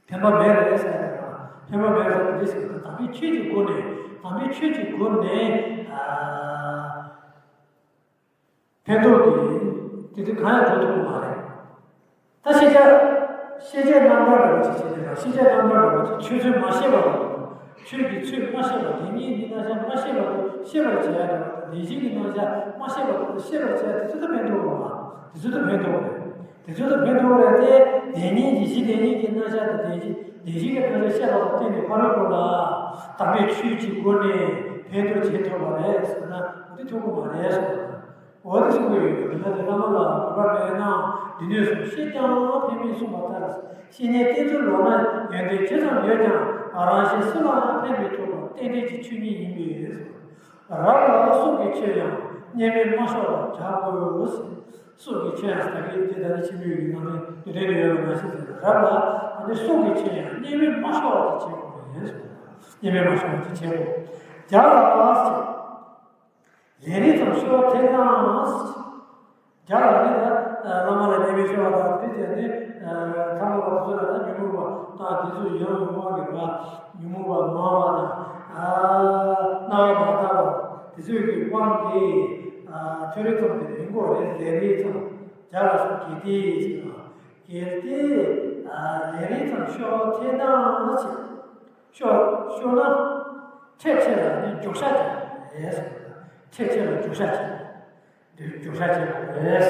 ཕན་པ་མེད་རེད་ཟེར་ཡ་དེ་རེད། ཕན་པ་མེད་ཟེར་དེ་འདྲ་ཟེར་གྱི་འདུག་དམ་པའི་ཆོས་ཀྱི་སྒོ་ནས། དམ་པའི་ཆོས་ཀྱི་སྒོ་ནས་ཨ་ཕན་ཐོགས་ཀྱི་དེ་དེ་གང་ཡང་འགྲོ་ཐུབ་ཀྱི་མ་རེད། ད་ཤེས་བྱ་ཤེས་བྱའི་རྣམ་གྲངས་འདྲ་བོ་ཅིག་བྱས་ཏེ། ཤེས་བྱའི་རྣམ་གྲངས་འདྲ་བོ་ཅིག་ཆོས་ཚུལ་མ་ཤེས་པ་དང་། ཆོས་ཀྱི་ཚུལ་མ་ཤེས་པ། བདེན་གཉིས་ཀྱི་རྣམ་གཞག་མ་ཤེས་པ་དེ་ཤེས་པར་བྱེད་ཡ་འདྲ་བོ་དང་། བདེན་བཞིའི་རྣམ་གཞག་མ་ཤེས་པ་དེ་ཤེས་པར་བྱེད་ཡ་དེ་ཚོ་ད་ཕན་ཐོགས་རེད་པ། དེ་ཚོ་ད་ཕན་ཐོགས་རེད། དེ་ཚོ་ད་ཕན་ཐོགས་རེད་དེ། བདེན་གཉིས་ཀྱི་གཞི། བདེན་གཉིས་ཀྱི་རྣམ་གཞག་དང་བདེན་བཞི། བདེན་བཞི་གི་རྣམ་གཞག་ཤེས་པ་ལ་བརྟེན་ནས་ཕ་རོལ་པོ་ལ་དམ་པའི་ཆོས་ཀྱི་སྒོ་ནས་ཕན་ཐོགས་བྱེད་ཐུབ་པ་རེད་ཟེར་ན། འོ་དེ་ཐུབ་ཀྱི་མ་རེད་ཟེར་བ། འོ་དེ་གསུང་གི་ཡོད། དེ་ལྟར་བླ་མ་ལ་གུས་པ་མེད་ན་སྡེ་སྣོད་གསུམ་བཤད་ཀྱང་ཕན་མིན་གསུངས་པ་ལྟར། བཤེས་གཉེན་བསྟེན་ཚུལ་ལོག་ན་ཡོན་ཏན་ཇི་ཙམ་ཡོད་ཀྱང་། རང་གཞན་སུ་ལའང་ཕན་མི་ཐོགས་པ་རྟེན་འབྲེལ་གྱི་ཆོས་ཉིད་ཡིན་པས། རབ་ལ་སྲོག་གི་ཆོས་ཡང་བརྙས་སྨོད་མ་ཤོར་བར་བྱ་དགོས། སྲོག་གི་ཆོས་ཡང་ཟེར་ད་གི་དེ་ད་ནི་ཆེན་པོའི་ནང་དོན་དེ་དོན་ཡོད་པ་མ་ཤེས་ཟེར། རབ་ལ་ཨ་ནི་སྲོག་གི་ཆོས་ཡང་བརྙས་སྨོད་མ་ཤོར་བར་དེ་བྱེད་དགོས་པ་ཡིན། བརྙས་སྨོད་མ་ཤོར་བར་དེ་བྱེད་དགོས། བརྒྱ་ལ་ལས་རིགས་ཙམ་ཤོར་ཐལ་ན། བརྒྱ་ལ་ནི་ད་བླ་མ་ལ་བརྙས་སྨོད་ཤོར་བ་དང་། དེ་བྱས་ནས་ཐ་མལ་པ་དེ་ཚོ་ལ་ད་ཉོན་མོངས་པ་དང་། དེ་ཚོ་ཡང་ཉོན་མོངས་པ་གི་ར་ཉོན་མོངས་པ་མང་བ་དང་། རྣ་བ་མ་དག་པ་དེ་ཚོའི་གི་དབང་གིས་ཐོད་རིས་ཙམ་དེ་ཡིན་དགོས་རེད། ལས་རིགས་ཙམ། བརྒྱ་ལ་སོགས་གལ་ཏེ་ཟེར་བ། གལ་ཏེ་ལས་རིགས་ཙམ་ཤོར་ཐལ་ན་ཟེར། ཤོར་ཤོར་ན་འཕྲལ་འཕྲལ་ལ་ནི་འགྱོག་བཤགས་བྱ་དགོས་རེད། འཕྲལ་འཕྲལ་ལ་འགྱོག་བཤགས་བྱེད། འདི་འགྱོག་བཤགས་བྱེད་དགོས་རེད།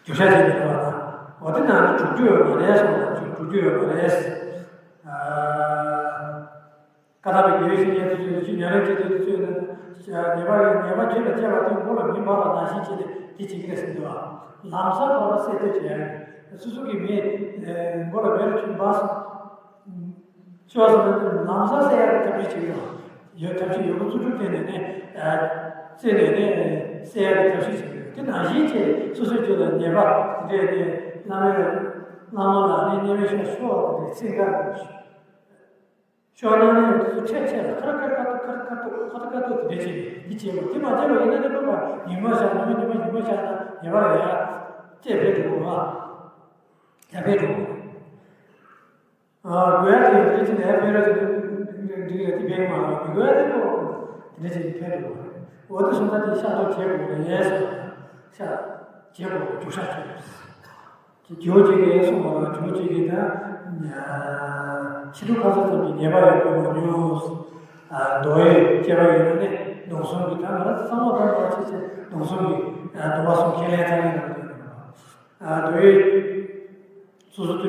འགྱོག་བཤགས་བྱེད་དགོས་པ་དང་། འོ་དེ་ནང་ལ་འགྱོག་རྒྱུ་ཡོད་མ་རེད་གསུངས་པ། འགྱོག་རྒྱུ་ཡོད་མ་རེད། ཨ་བཀའ་ཐང་པའི་དགེ་བའི་བཤེས་གཉེན་དེ་ཚོས་ཆོས་ཉམས་ལེན་བྱེད་དུས་དེ་ཚོས་ནི་ཉེས་པ་ཡོད། ཉེས་པ་ཁྱོད་ལ་སྐྱེས་པ་དེ་མགོ་ལ་མེ་འབར་བ་ནང་བཞིན་བྱས་ཏེ་དེ་བྱེད་ཀྱི་རེད་ཟེར་འདུག་ཨ། ལམ་སང་འབར་བ་སེལ་ཐབས་བྱེད་ཡ་ཡིན། སོ་སོ་གི་མེ་མགོ་ལ་མེ་རུ་ཆུ་འབར་སོང་། ཤོར་སོང་ན་ལམ་སང་སེལ་ཡག་གི་ཐབས་ཤེས་བྱེད་ཀྱི་ཡོད། ཐབས་ཤེས་ཡོད་པ་ཚུལ་ཁྲིམས་བསྟེན་ནས་ནི། བཙལ་ནས་ནི་སེལ་ཡག་གི་ཐབས་ཤེས་བྱེད་ཀྱི་ཡོད། དེ་ནང་བཞིན་བྱས་སོ་སོའི་རྒྱུད་ལ་ཉེས་པ་དེ་འདྲས་ནི་བླ་མའི་བླ་མ་ལ་ནི་བརྙས་སྨོད་ཤོར་ཤོར་བ་དེ་འདྲས་ཚིག་འགའ་རེ་ཤོར་ན་ནི་དེ་ཚོ་འཕྲལ་འཕྲལ་ལ་ཁ་ར་ཁ་ར་ཁ་ར་ཁ་ར་ཁ་ར་ཁ་ར་ཁ་ར་དེ་འདྲས་བྱས་ནས་འདི་བྱས་པ་དེ་མ་བྱས་པ་ཡིན་ན་ནི་ཁོ་ཉི་མ་བཞག་ཉི་མ་ཉི་མ་ཉི་མ་བཞག་ན་ཉེས་པ་ལ་ཡ་བཅས་ཕེབས་འགྲོ་གི་རེད། ཡ་ཕེབས་འགྲོ་གི་རེད། དགོས་ཡ་དེ་རེད་ཅེ་ནས་ཕན་རེད་ཅེ་འགྲིག་རེད། དེ་ཕན་མ་རེད། དགོས་ཡ་དེ་ཀོ་དེ་འདྲ་ཅེ་ཕན་རེད། འོ་དེ་སོང་ཙང་དེ་ཤ་སྟག་བྱེད་དགོས་རེད་ཟེར། ཤ་བྱེད་དགོས་རྒྱུ་ཤ་བྱེད་དགོས། ཇོ་བོ་རྗེ་གིས་གསུངས་པ་ལ། ཇོ་བོ་རྗེ་གིས་ད་ཕྱི་དྲོ་ཁ་སང་ཙམ་གྱི་ཉེས་པ་ཡང་གོ་མ་མྱོང་། མདོ་ཡི་སྐྱེ་བ་ཡིན་ན་ནི་མདོ་གསུམ་གྱི། ད་ང་རང་ཚོ་བསམ་བློ་བཏང་བ་ཅི་བྱས་མདོ་གསུམ་གྱི་སྡོམ་པ་གསུམ་ཁས་ལེན་ཚར་ཡིན་ན། མདོ་ཡི་སོ་སོ་